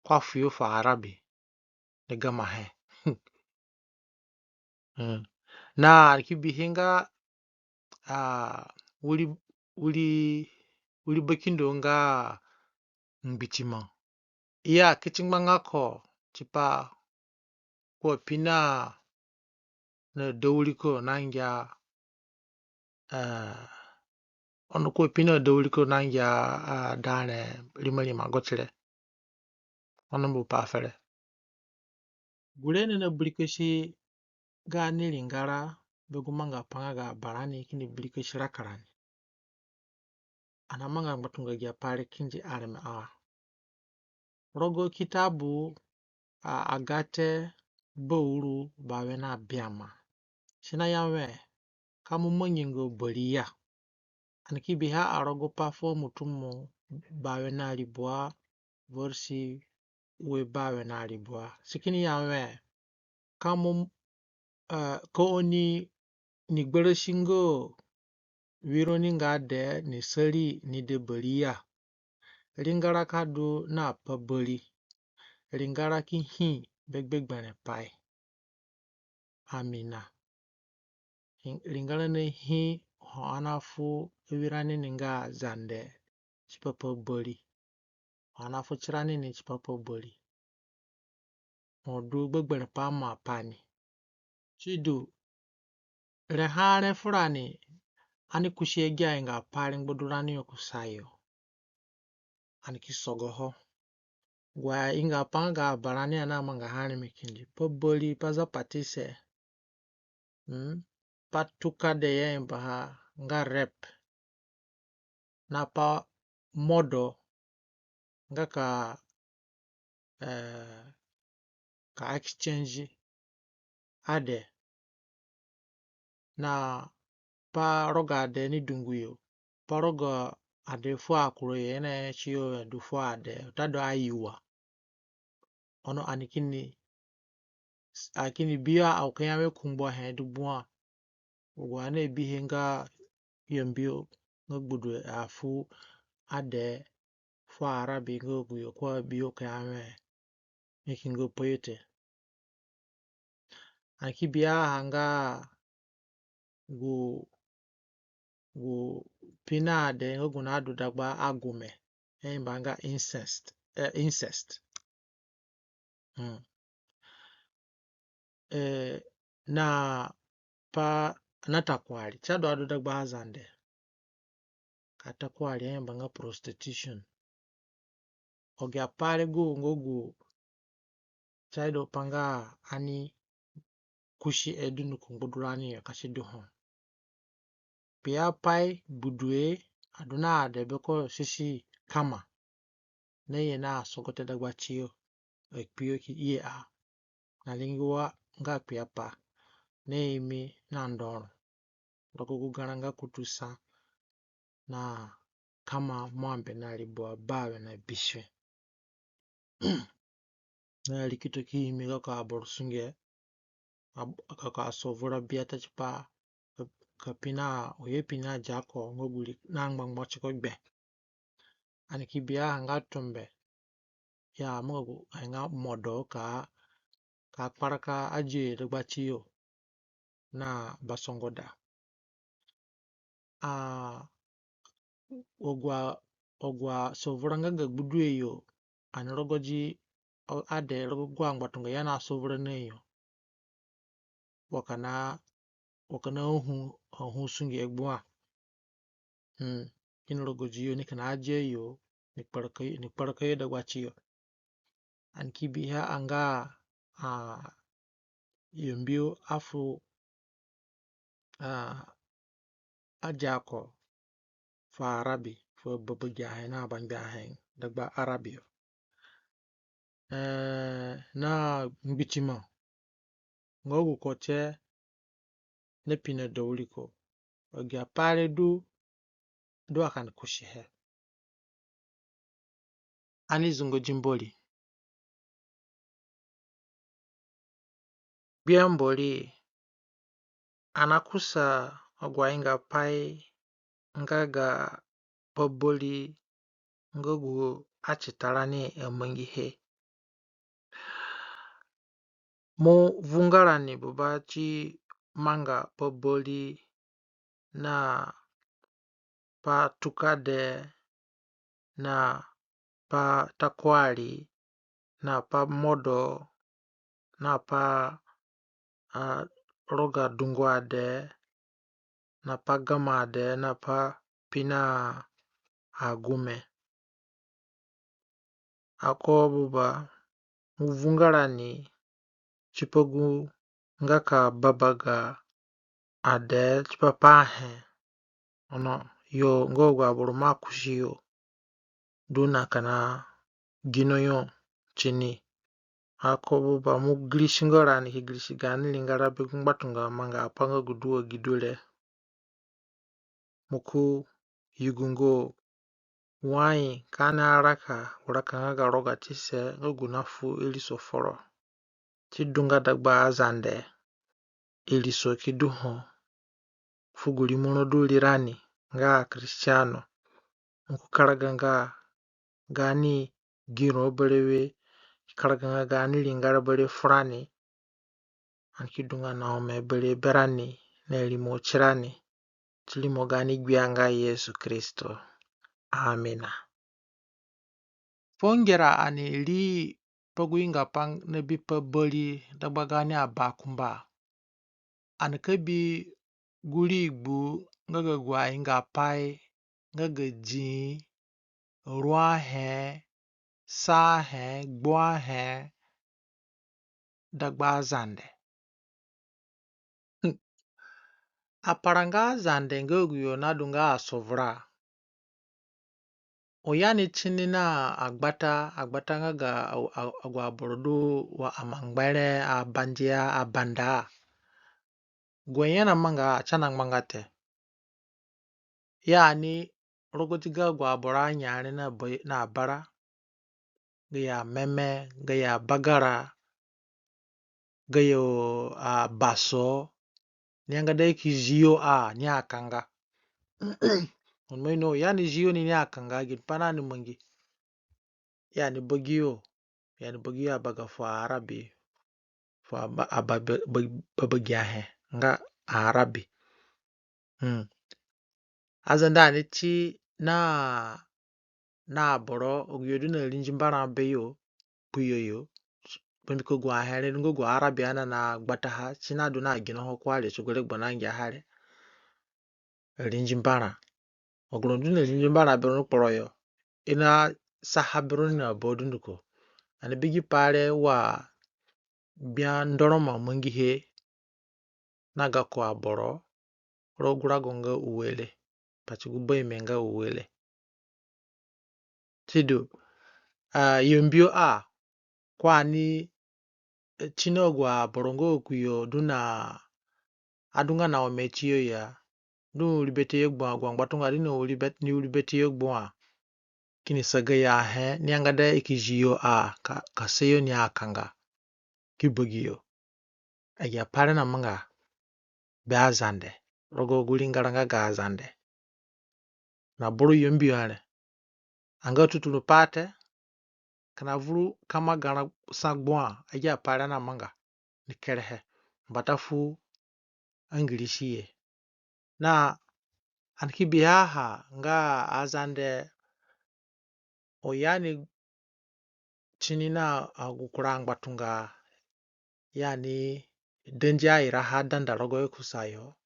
Ko afu yo fu aArabi. Ni gamahe. Hm. Na ani ki bihe nga, a, wiri, wiri, wiri bakindo nga Ngbitima. I akiti ngbanga ko tipa ko ape na, na dawiri ko na ngia, eh, ono ko ape na dawiri ko na ngia, ah, dare rima rima gotire. Ono mbu pa fere. Gure ni na birikosi gaani ringara be gu manga pa nga ga barani kini birikosi raka rani. Ani amanga ngbatunga agi apai re kindi areme a. Rogo kitabu, a, Agate bauru bawe na biama, si naya wẽ, ka mo mangi nga bari ya. Ani ki bihe a rogo Pa Fuo Motumo bawe na ribua, versi ue bawe na ribua. Si kini ya wẽ, ka mo, eh, ka oni ni gberesi nga wiro ni nga dee ni sari ni de bari ya. Ringara ka du na pa bari. Ringara ki hi be gbegberẽ pai. Amina. Ringara na hi ho ani afu awirani ni nga Zande tipa pa bari. Ho ani afu tirani ni tipa pa bari. Ho du gbegberẽ pai mo ape ni. Sidu, re ha re furani, ani kusi agi aingaapai re ngbadurani yo kusayo. Ani ki sogoho. Gu aingaapai nga ga abarani ani amangaha areme kindi. Pa bari, pa zapatise. Mm? Pa tuka de i ayambaha nga rape. Na pa modo nga ka, eh, ka exchange ade. Na pa rogo ade ni dungu yo. Pa rogo ade fu akurayo, i naya tiyo adu fu ade, watadu ayuwa. Ono ani kini, ani kini bi a, agu ka ya wẽ kungbo ahe du gbua. Agu ani abihe nga Yambio nga Gbudue afu ade fu aArabi nga agu yo ko abi yo ka ya wẽ, mi ki nga pa yo te. Ani ki bi a ha nga gu, gu pai na ade nga gu nadu dagba agume, i ayamba nga incest, eh, incest. Mm. Eh, na pa na takuari, si adu adu dagba Azande. Ka takuari i ayamba nga prostitution. Ogia pai re gu nga gu si aida pa nga ani kusi e dunduko ngbadurani yo ka si du ho. Kpiapai Gbudue adu na ade be ko sisi kama. Na ye na sogote dagbatiyo, akpio ki ye a. Na ringi wa nga kpiapai. Na imi na ndoro. Rogo gu garã nga kutu sa na kama mwambe na ribua bawe na bisue. Na rikito ki imi gako aboro sunge, ab-, gako asovura biata tipa ka, ka pi na, oye pi na diako nga gu ri na ngbangba tiko gbe. Ani ki bi a nga tumbe. Ya mo nga gu, a nga modo ka, ka kparaka adiayo dagbatiyo na basongoda. A, agu a, agu asovura nga ga Gbudue yo, ani rogodi, o, ade rogo agu angbatunga i anasovura na yo. Wa kina, wa kina ahu, ahu sunge gbua. Hmm. Kini rogodi yo ni kina adiayo, ni kparaka, ni kparaka yo dagbatiyo. Ani ki bihe a nga, a, Yambio afu, a, adiako fu Arabi, fu ababagi ahe na abangbe ahe dagba Arabi yo. E, na ngbitima nga gu ko tie na pi na dawiri ko. Ogia pai re du, du a kani kusihe. Ani zungodi Mbori. Gbia Mbori, ani nakusa agu aingaapai nga ga pa bari nga gu atita rani amangihe. Mo vunga rani Baba ti manga pa bari na pa tukade, na pa takuari, na pa modo, na pa, a, roga dungu ade, na pa gama ade, na pa pi na agume. Ako Baba, mo vunga rani tipa gu nga ka babaga ade tipa pahe. Ono yo nga agu aboro mo akusi yo du na kina gino yo tini. Ako Baba, mo girisi nga rani ki girisi gaani ringara be gu ngbatunga mangaapai nga gu du wa gi du re. Mo ki yugu nga wai ka ani araka raka nga ga rogatise nga gu nafu iriso foro. Ti du nga dagba Azande, iriso ki du ho fu gu rimo ro du rirani nga aKristiano. Mo ki karaga nga gaani gino berewe, ki karaga nga gaani ringara berewe furani. Ani ki du nga na ome berewe berani na rimo tirani. Ti rimo gaani Gbia nga Yesu Kristo. Amina. Fuo ngera ani ri pa gu ingaapai na bi pa bari dagba gaani abakumba. Ani ka bi gu rigbu nga ga agu aingaapai nga ga dĩ, ruahe, sahe, gbuahe, dagba Azande. Aparanga Azande nga agu yo nadu nga asovura. Oni tini na agbata, agbata nga ga a-, a-, agu aboro du wa Amangbere, Abandia, Abanda. Gu i anamanga, si anangbanga te. Yani, rogoti ga agu aboro anyare na ba-, na bara, gayo Ameme, gayo Abagara, gayo Abaso, ni anga da ki zi yo a, ni akanga. Ono mo ino, yani zi yo ni, ni akanga, ginipai nani mangi? Yani bagi yo, yani bagi yo abaga fu Arabi, fu aba-, aba-, ba-, ba-, babagi ahe, nga Arabi. Hmm. Azande ani ti na, na aboro, agu yo du na ringi mbara be yo, kpuyo yo, bambiko agu ahe re nga agu Arabi anagbataha, si nadu na ginoho kuari, ti gu regbo nangiaha re. Ringi mbara. Agu ro du na ringi mbara be ro kporo yo, i na saha beroni na ba dunduko. Ani bi gi pai re wa Gbia Ndoroma mangihe na gako aboro rogo gu rago nga Uele, pati gu ba ime nga Uele. Sidu, a, Yambio a, ko ani, e, ti na agu aboro nga akuyo du na adunga na ome tiyo ya, du wiri bete yo gbua, agu angbatunga du na wiri bet-, ni wiri bete yo gbua, kini sa gayo ahe, ni angada i ki zi yo a, ka, ka sa yo ni akanga ki bagi yo. Agi apai re namanga be Azande rogo gu ringara nga ga Azande. Na boro Yambio a re anga tuturu pai te, kina vuru kama garã sa gbua, agi apai re namanga ni kerehe mbata fu aNgirisi ye. Na ani ki bihe a ha nga Azande o ya ni tini na agu kura angbatunga, yani dandi airaha danda rogoyo kusayo,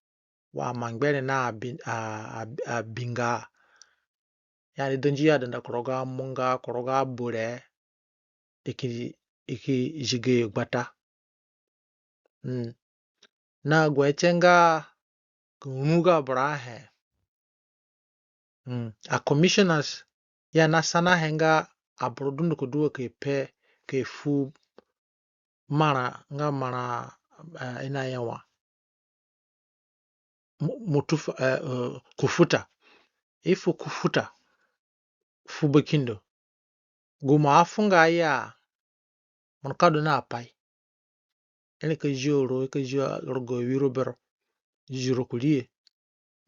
wa Mangbere na Abi-, a, a, Abinga. Yani dandi ya danda ku rogo Amunga, ku rogo Abure, i ki, i ki zi gayo gbata. Mm. Na gu he tie nga ka ru ga aboro ahe. Mm. A commissioners ya nasanahe nga aboro dunduko du wa ka i pe, ka i fu marã, nga marã, eh, i naya wa. Mu-, mutufa, eh, eh, kufuta. I fu kufuta fu bakindo. Gu mo afunga ya, mo nika du na pai. I nika zio ro, i ka zio rogo wiro bero. Ziro kurii.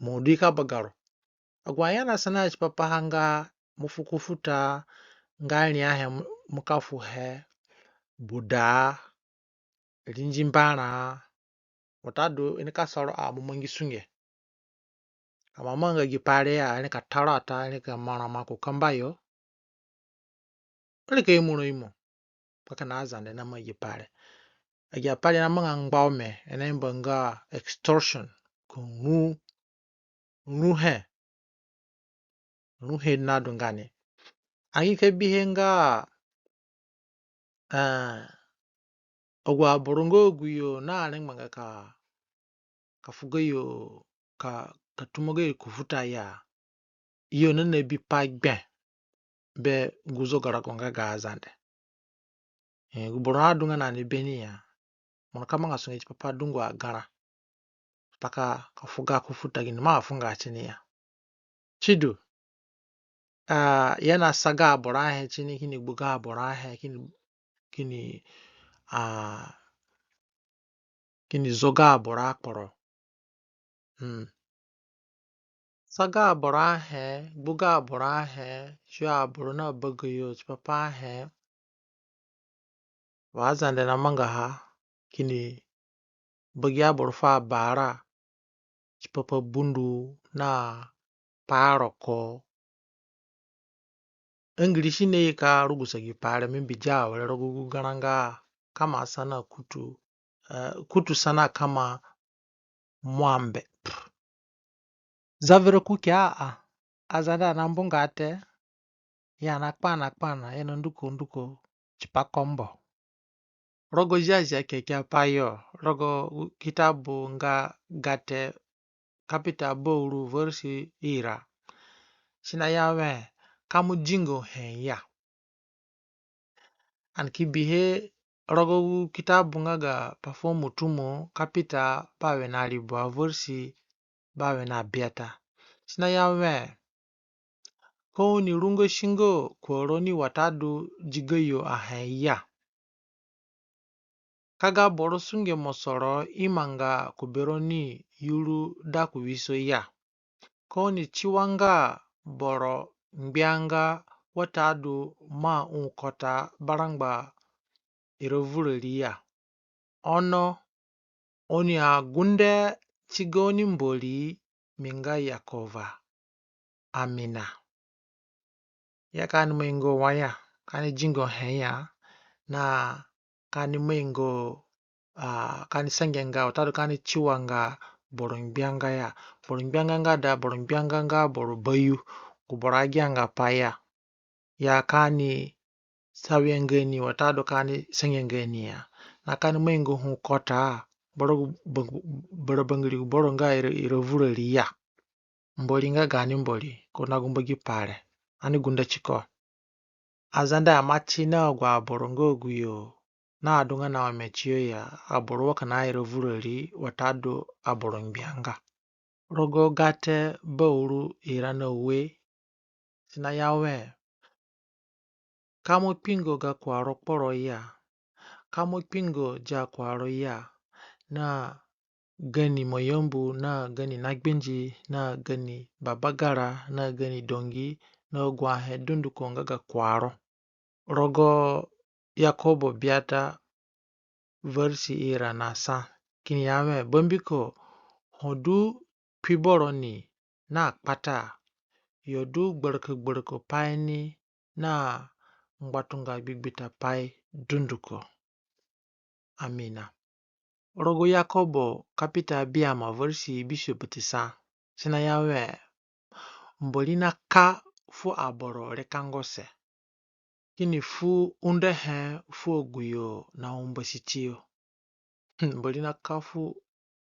Mo du i ka baga ro. Agu anya nasanahe tipa paha nga mo fu kufuta, nga riahe mo, mo ka fuhe, buda, rindi mbarã, watadu i nika sa ro a mo mangi sunge. Ka mo amanga gi pai re ya, i nika ta ro ata, i nika marã maku kamba yo. I nika imo ro imo. Kpakana Azande namanga gi pai re. Agi apai re namanga ngba ome, i nayamba nga extortion. Ka ru, ruhe. Ruhe nadu nga ni. Ani ki bihe nga, eh, agu aboro nga aguyo narengbanga ka, ka fu gayo, ka, ka tumo gayo kufuta ya. Yo nanabi pa gbe be gu zogarago nga ga Azande. Eh, gu boro adunga na ni beni ya, mo nika manga sunge tipa pa dungu agarã. Tipa ka, ka fu ga kufuta gini mo afunga tini ya. Sidu, a, ya nasa ga aboro ahe tini, kini gbu ga aboro ahe, kini, kini, a, kini zo ga aboro akporo. Mm. Sa ga aboro ahe, gbu ga aboro ahe, zio aboro na bagayo tipa pa ahe. Wa Azande namangaha, kini bagi aboro fu abara tipa pa bundu na pa roko. Angirisi naye ka rugusa gi pai re, mi bi dia awere rogo gu garã nga kama sana kutu, eh, kutu sana kama mwambe. Zavura kuki a, a, Azande anambunga te, ya na kpana kpana, ya na nduko nduko, tipa kombo. Rogo Ziazia Kekeapai yo, rogo kitabu nga Gate, kapita bauru, versi ira. Si naya wẽ, ka mo dingo he ya. Ani ki bihe rogo gu kitabu nga ga Pa fu Motumo, kapita bawe na ribua, versi bawe na biata. Si naya wẽ, ka oni rungosinga kuaroni watadu digayo ahe ya. Ka ga boro sunge mosoro imanga ku beroni yuru da ku wiso ya. Ka oni tiwanga boro ngbianga watadu ma ũ kota barangba ira vurari ya. Ono oni agunde ti gaoni Mbori, mi nga Yekova. Amina. Ya ka ani maingo wa ya, ka ani dingo he ya, na ka ani maingo, a, ka ani sengenga, watadu ka ani tiwanga boro ngbianga ya. Boro ngbianga nga da, boro ngbianga nga boro bayu, gu boro agianga pai ya. ya ka ani sawia nga ni watadu ka ani sawia nga ni ya. Na ka ani mai nga ho kota, bara gu bang-, bara bangiri gu boro nga ira, ira vurari ya. Mbori nga gaani Mbori, ko na gumba gi pai re. Ani gunda tiko. Azande ima ti na agu aboro nga agu yo naadunga na ome tiyo ya, aboro wa kina ira vurari watadu aboro ngbianga. Rogo Gate bauru ira na ue, si naya wẽ: Ka mo kpingo ga kuaro kporo ya, ka mo kpingo dia kuaro ya, na gani moyambu, na gani nagbindi, na gani babagara, na gani dongi, na agu ahe dunduko nga ga kuaro. Rogo Yakobo biata veresi ira na sa, kini ya wẽ: Bambiko ho du kpi boro ni na kpata, yo du gbaraka gbaraka pai ni na ngbatunga gbigbita pai dunduko. Amina. Rogo Yakobo kapita biama veresi bisue batisa, si naya wẽ: Mbori na ka fu aboro rekangose, kini fu undahe fu agu yo na umbasi tiyo. Mbori na ka fu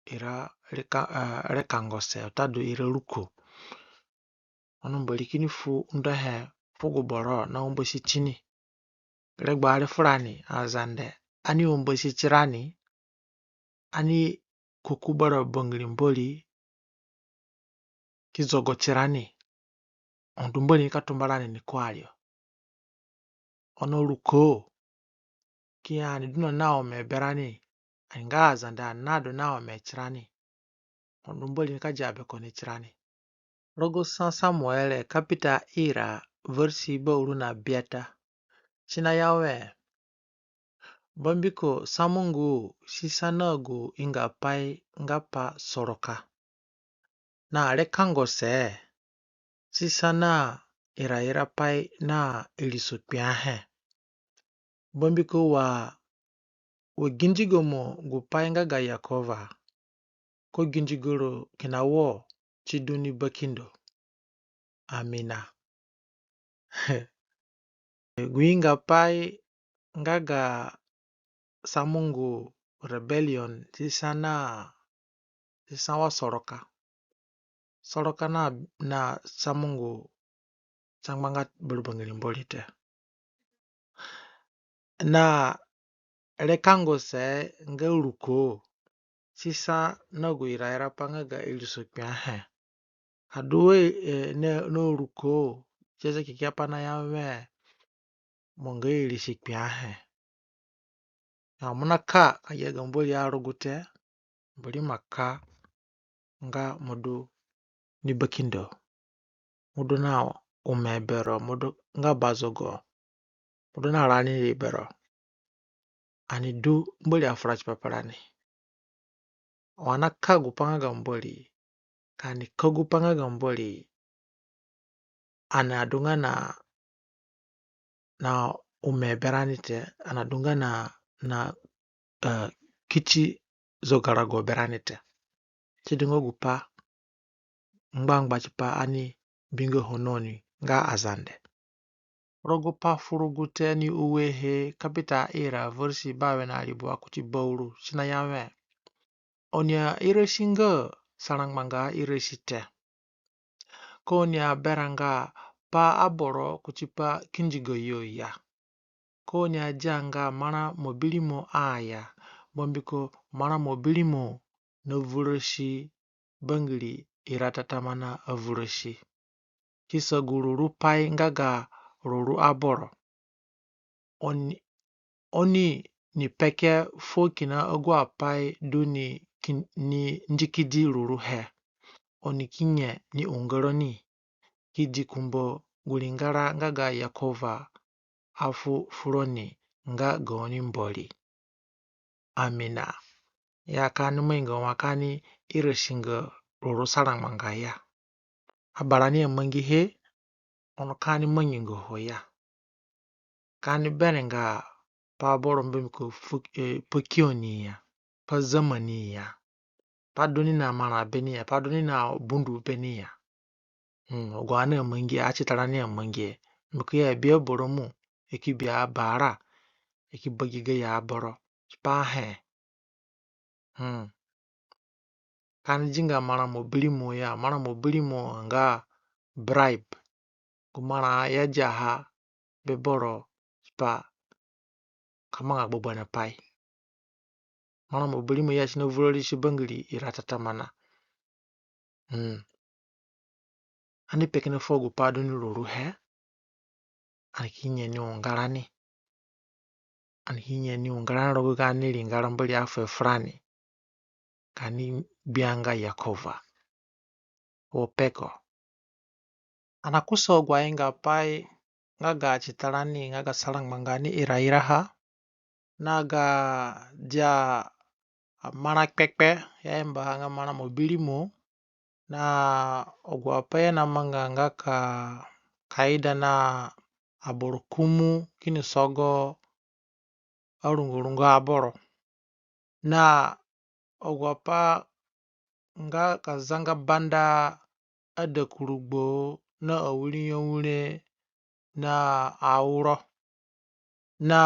ira reka-, eh, rekangose, watadu ira ruko. Ono Mbori kini fu undahe fu gu boro na umbasi tini. Regbo ari furani Azande, ani umbasi tirani, ani kuku bara bangiri Mbori, ki zogo tirani. Ho du Mbori nika tumba rani ni kuari yo. Ono ruko, ki ani du na ome berani, ani nga Azande ani nadu na ome tirani. Ho du Mbori nika dia beko ni tirani. Rogo sa Samuere kapita ira veresi bauru na biata, si naya wẽ: Bambiko samungu si sa na gu ingapai nga pa soroka, na rekangose si sa na iraira pai na iriso kpiahe. Bambiko wa, wa gindigo mo gu pai nga ga Yekova, ko gindigo ro kina wo ti du ni bakindo. Amina. Gu ingapai nga ga samungu rebellion si sa na, si sa wa soroka. Soroka na, na samungu sangbanga bara bangiri Mbori te. Na rekangose nga ruko si sa na gu iraira pai nga ga iriso kpiahe. Adu we, eh, na, na ruko, Ziazia Kekeapai naya wẽ mo nga irisi kpiahe. Ya mo na ka ka gia ga Mbori arugute, Mbori ima ka nga mo du ni bakindo, mo du na ome bero, mo du nga bazogo, mo du na rani ri bero. Ani du Mbori afura tipa pa rani. Wa ani ka gu pai nga ga Mbori, ka ani ka gu pai nga ga Mbori, ani adunga na, na ome berani te, ani adunga na, na, eh, kiti zogarago berani te. Si du nga gu pai ngbangba tipa ani bingo ho na oni nga Azande. Rogo pa fu rugute ni uehe kapita ira veresi bawe na ribua kuti bauru, si naya wẽ: Oni airasi nga sarangbanga irasi te, ka oni aberã nga pa aboro kuti pa kindigo yo ya, ka oni adia nga marã mobirimo a ya, bambiko marã mobirimo na vurasi bangiri iratatamana avurasi. Ki sa gu ruru pai nga ga ruru aboro. Oni, oni ni peke fuo kina agu apai du ni ki-, ni ndikidi ruruhe. Oni ki nye ni unga roni, ki di kumbo gu ringara nga ga Yekova afu furoni nga gaoni Mbori. Amina. Ya ka ani mainga wa ka ani irasi nga ruru sarangbanga ya. Abarani amangihe, ono ka ani mangi nga ho ya. Ka ani berẽ nga pa boro mbiko fu-, eh, pa kio ni ya, pa zamani ya, pa du ni na marã beni ya, pa du ni na bundu beni ya. Hmm, agu ani amangihe, atitarani amangihe, Mbiko i abi aboro mu, i ki bi abara, i ki bagi gayo aboro tipa ahe. Hmm. Ka ani di nga marã mobirimo ya, marã mobirimo nga bribe. Gu marã i adiaha be boro tipa ka manga gbegberẽ pai. Marã mobirimo ya si na vurori si bangiri ira tatamana. Hmm. Ani pe kina fu gu pai du ni ruruhe. Ani ki nye ni unga rani. Ani ki nye ni unga rani rogo gaani ringara Mbori afuhe furani. Ka ani gbia nga Yekova. Wo peko. Ani na kusa agu aingaapai nga ga atitarani, nga ga sarangbanga ni iraira ha, na ga dia marã kpekpe, i ayamba ha nga marã mobirimo, na agu apai i namanga nga ka, ka ida na aboro kumu kini sogo arungurungu aboro. Na agu apai nga ka zanga banda adakurugbo na awiri nyawire na auro. Na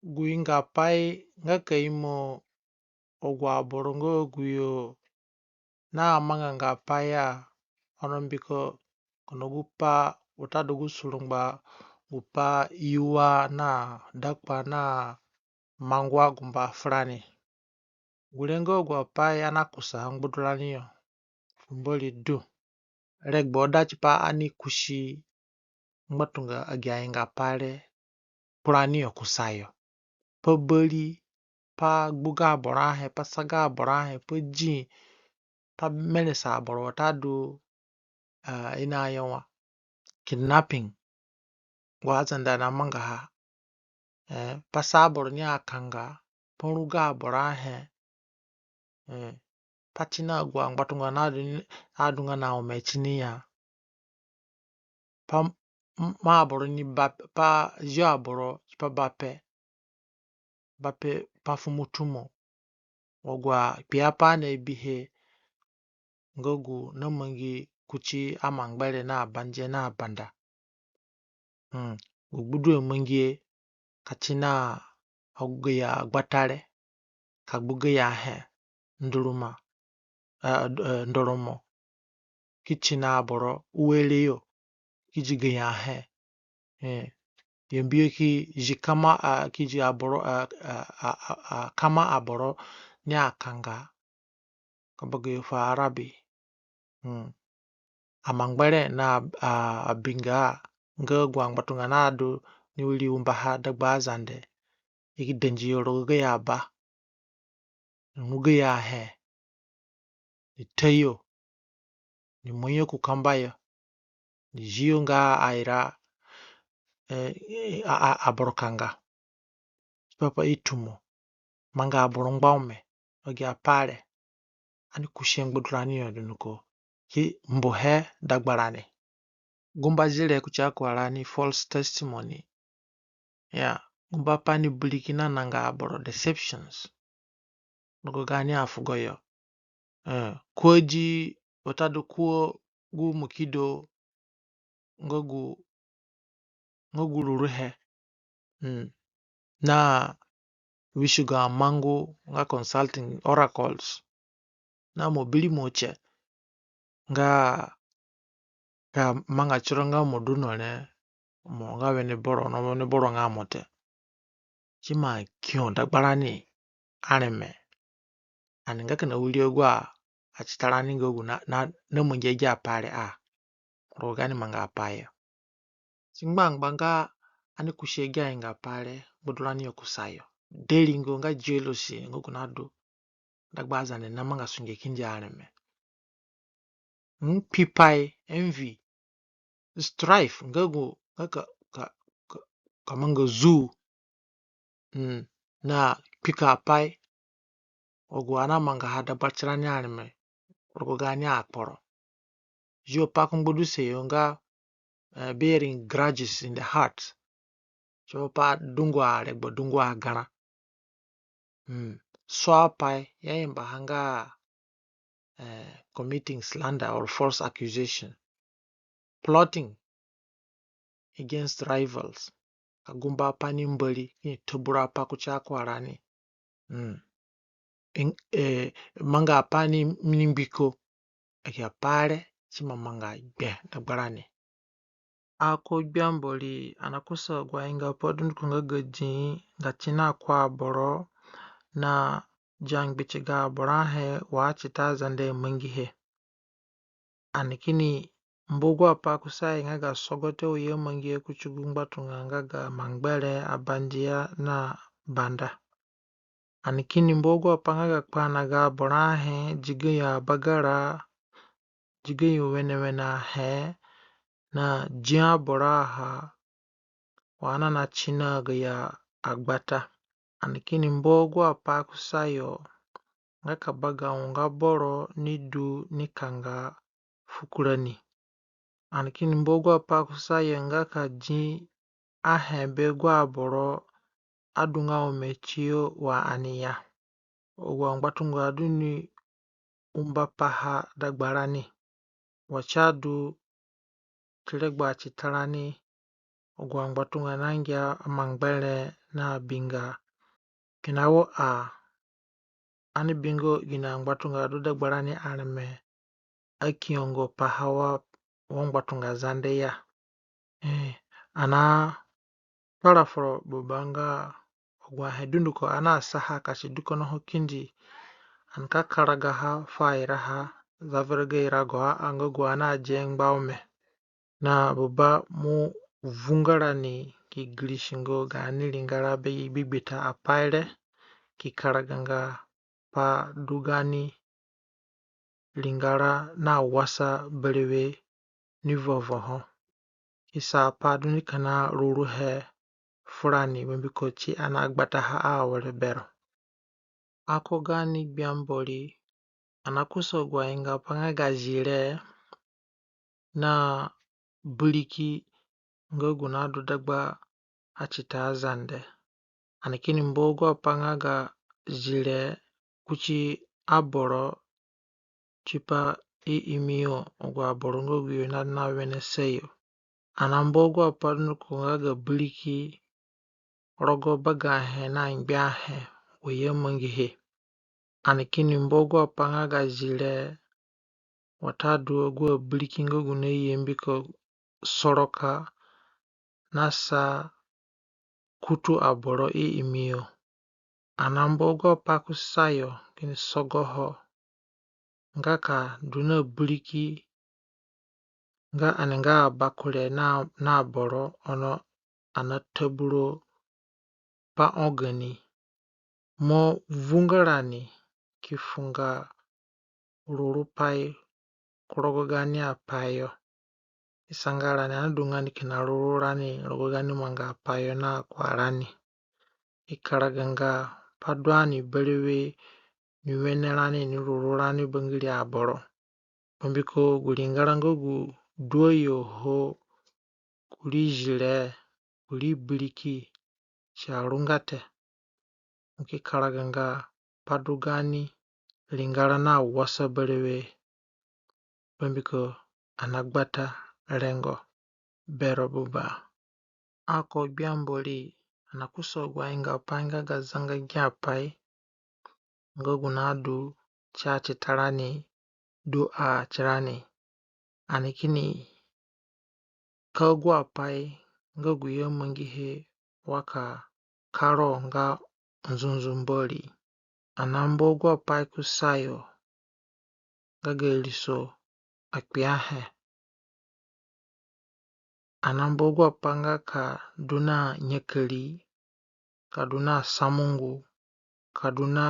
gu ingaapai nga ka imo agu aboro nga aguyo namanganga pai ya, ono mbiko kina gu pai watadu gu surungba, gu pai Yua na Dakpa na Mangua gumba furani. Gure nga agu apai ani na kusaha ngbadurani yo fu Mbori du. Regbo da tipa ani kusi ngbatunga agi aingaapai re kurani yo kusayo. Pa bari, pa gbuga aboro ahe, pa saga aboro ahe, pa di, pa meresa aboro watadu, ah, i naya wa kidnapping. Gu aZande namangaha. Eh, pa sa aboro ni akanga, pa ruga aboro ahe. Eh, pa ti na agu angbatunga nadu ni, adunga na ome tini ya. Pa m-, ma aboro ni ba, pa zio aboro, pa bape. Bape pa fu mutumo. Wa gu akpiapai ani abihe nga gu namangi kuti amangbere na abanje na abanda. Hmm. Gu gbudu amangihe ka ti na agu gayo agbata re, ka gbu gayo ahe, nduruma, eh, eh, ndoromo, ki ti na aboro uere yo, ki di gayo ahe. Eh, yambi yo ki di kama, ah, ki di aboro, ah, ah, ah, ah, ah, kama aboro ni akanga. Ka ba gayo fu arabi. Hmm. Amangbere na, ah, abinga nga agu angbatunga nadu ni wiri umbaha dagba aZande. I ki danji yo rogo gayo aba. Ni ru gayo ahe. Ni ta yo. Ni moi yo ku kamba yo. Ni zi yo nga aira, eh, a, a, aboro kanga. Tipa pa itumo. Manga aboro ngba ome. Agi apai re. Ani kusi ngbadurani yo dunduko. Ki mbuhe dagbarani. Gumba zire kuti akurarani false testimony. Ya, gumba pai ni biriki na nanga aboro deceptions. Rogo gaani afugo yo. Eh, kuo di watadu kuo gu mukido nga gu, nga gu ruruhe. Mm. Na wisigo amangu nga consulting oracles. Na mo biri mo tie nga ka manga tiro nga mo du no re, mo nga wene boro, ono wene boro nga mo te. Si ima kio dagbarani areme. Ani nga kina wiri agu atitarani nga agu na, na, namangi agi apai re a. Rogo gaani mangaapai yo. Si ngbangba nga ani kusi agi aingaapai re, ngbadurani yo kusayo. Deringo nga jealousy nga gu nadu dagba aZande namanga sunge kindi areme. Nkpipai, envy, strife, nga gu, nga ka, ka, ka, ka manga zu. Mm, na kpikaapai, agu anamangaha dagba tirani areme, rogo gaani akporo. Zio pa ku ngbaduse yo nga, eh, bearing grudges in the heart. Tipa pa dungu aregbo, dungu agarã. Mm. Soapai, i ayambaha nga, eh, committing slander or false accusation. Plotting. against rivals. Ka gumba apai ni Mbori, kini tabura apai kuti akurarani. Mm. In, eh, manga apai ni, ni mbiko. Agi apai re si ima manga gbe dagbarani. Ako Gbia Mbori, ani nakusa agu aingaapai dunduko nga ga dĩ, nga ti na ku aboro, na dia ngbiti ga aboro ahe wa atita Azande amangihe. Ani kini mbu agu apai kusayo nga ga sogote wa i amangihe kuti gu ngbatunga nga ga Mangbere, Abandia na Banda. Ani kini mbu agu apai nga ga kpana ga aboro ahe, di gayo abagara, di gayo wenewene ahe, na di aboro aha, wa ani natina gayo agbata. Ani kini mbu agu apai kusayo nga ka baga unga boro ni du ni kanga fu kurani. Ani kini mbu agu apai kusayo nga ka dĩ ahe be agu aboro adunga ome tiyo wa ani ya. Agu angbatunga du ni umba paha dagbarani. Wa si adu ti regbo atitarani, agu angbatunga nangia Amangbere na Abinga. Kina wo a, ani bingo gini angbatunga du dagbarani areme, akiongo paha wa ngbatunga Zande ya. Eh, ani nakpara foro Buba nga agu ahe dunduko ani asaha ka si du kono ho kindi, ani ka karagaha fu airaha, zavura gaira go a, nga gu ani adia ngba ome. Na Buba mo vunga rani ki girisi nga gaani ringara be gbigbita apai re, ki karaga nga pa du gaani ringara na wasa berewe ni vovo ho. Ki sa apai du ni kina ruruhe furani, bambiko ti ani agbataha awere bero. Ako gaani Gbia Mbori, ani nakusa agu aingaapai nga ga zire na biriki nga gu nadu dagba atita Azande. Ani kini mbu agu apai nga ga zire kuti aboro tipa i imi yo, agu aboro nga aguyo nadu na wene sayo. Ani nambu agu apai dunduko nga ga biriki rogo bagahe na ngbiahe wa i amangihe. Ani kini mbu agu apai nga ga zire watadu agu abiriki nga gu naye mbiko soroka na sa kutu aboro i imi yo. Ani nambu agu apai kusayo kini sogoho nga ka du na biriki nga ani nga abakure na, na aboro ono ani nataburo pa ho gani. Mo vunga rani ki funga rurupai ku rogo gaani apai yo. I sanga rani ani du nga ni kina ruru rani rogo gaani mangaapai yo na akurarani. I karaga nga pa du ani berewe ni wene rani ni ruru rani bangiri aboro. Bambiko gu ringara nga gu du ayo ho kuri zire, kuri biriki, si arunga te. Mo ki karaga nga pa du gaani ringara na wasa berewe, bambiko ani nagbata rengo bero Buba. Ako Gbia Mbori, ani nakusa agu aingaapai nga ga zanga giapai nga gu nadu ti atitarani du a tirani. Ani kini ka agu apai nga gu i amangihe wa ka karo nga nzunzu Mbori. Ani nambu agu apai kusayo nga ga iriso akpiahe. Ani nambu agu apai nga ka du na nyakari, ka du na samungu, ka du na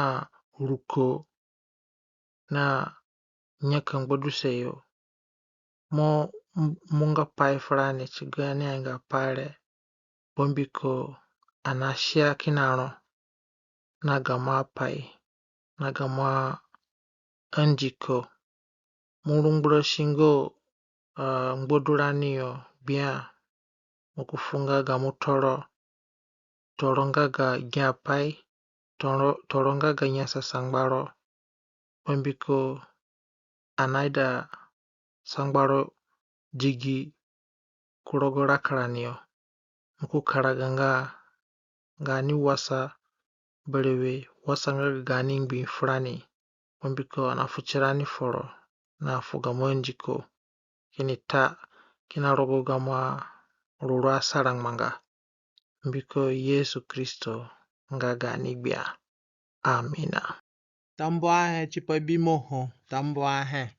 ruko, na nyaka ngbaduse yo. Mo, mo nga pai furani ti gaani aingaapai re, bambiko ani nasia kina ro na gamo apai, na gamo andiko. Mo rungburasi nga, ah, ngbadurani yo gbia, mo ki fu nga gamo toro, toro nga ga giapai, toro, toro nga ga nyasa sangbaro, bambiko ani naida sangbaro digi ku rogo raka rani yo. Mo ki karaga nga gaani wasa berewe, wasa nga ga gaani ngbii furani, bambiko ani nafu tirani foro na fu gamo andiko, kini ta kina rogo gamo ruru asaranga nga. Mbiko Yesu Kristo nga gaani Gbia. Amina. Tambuahe tipa bimo ho, tambuahe.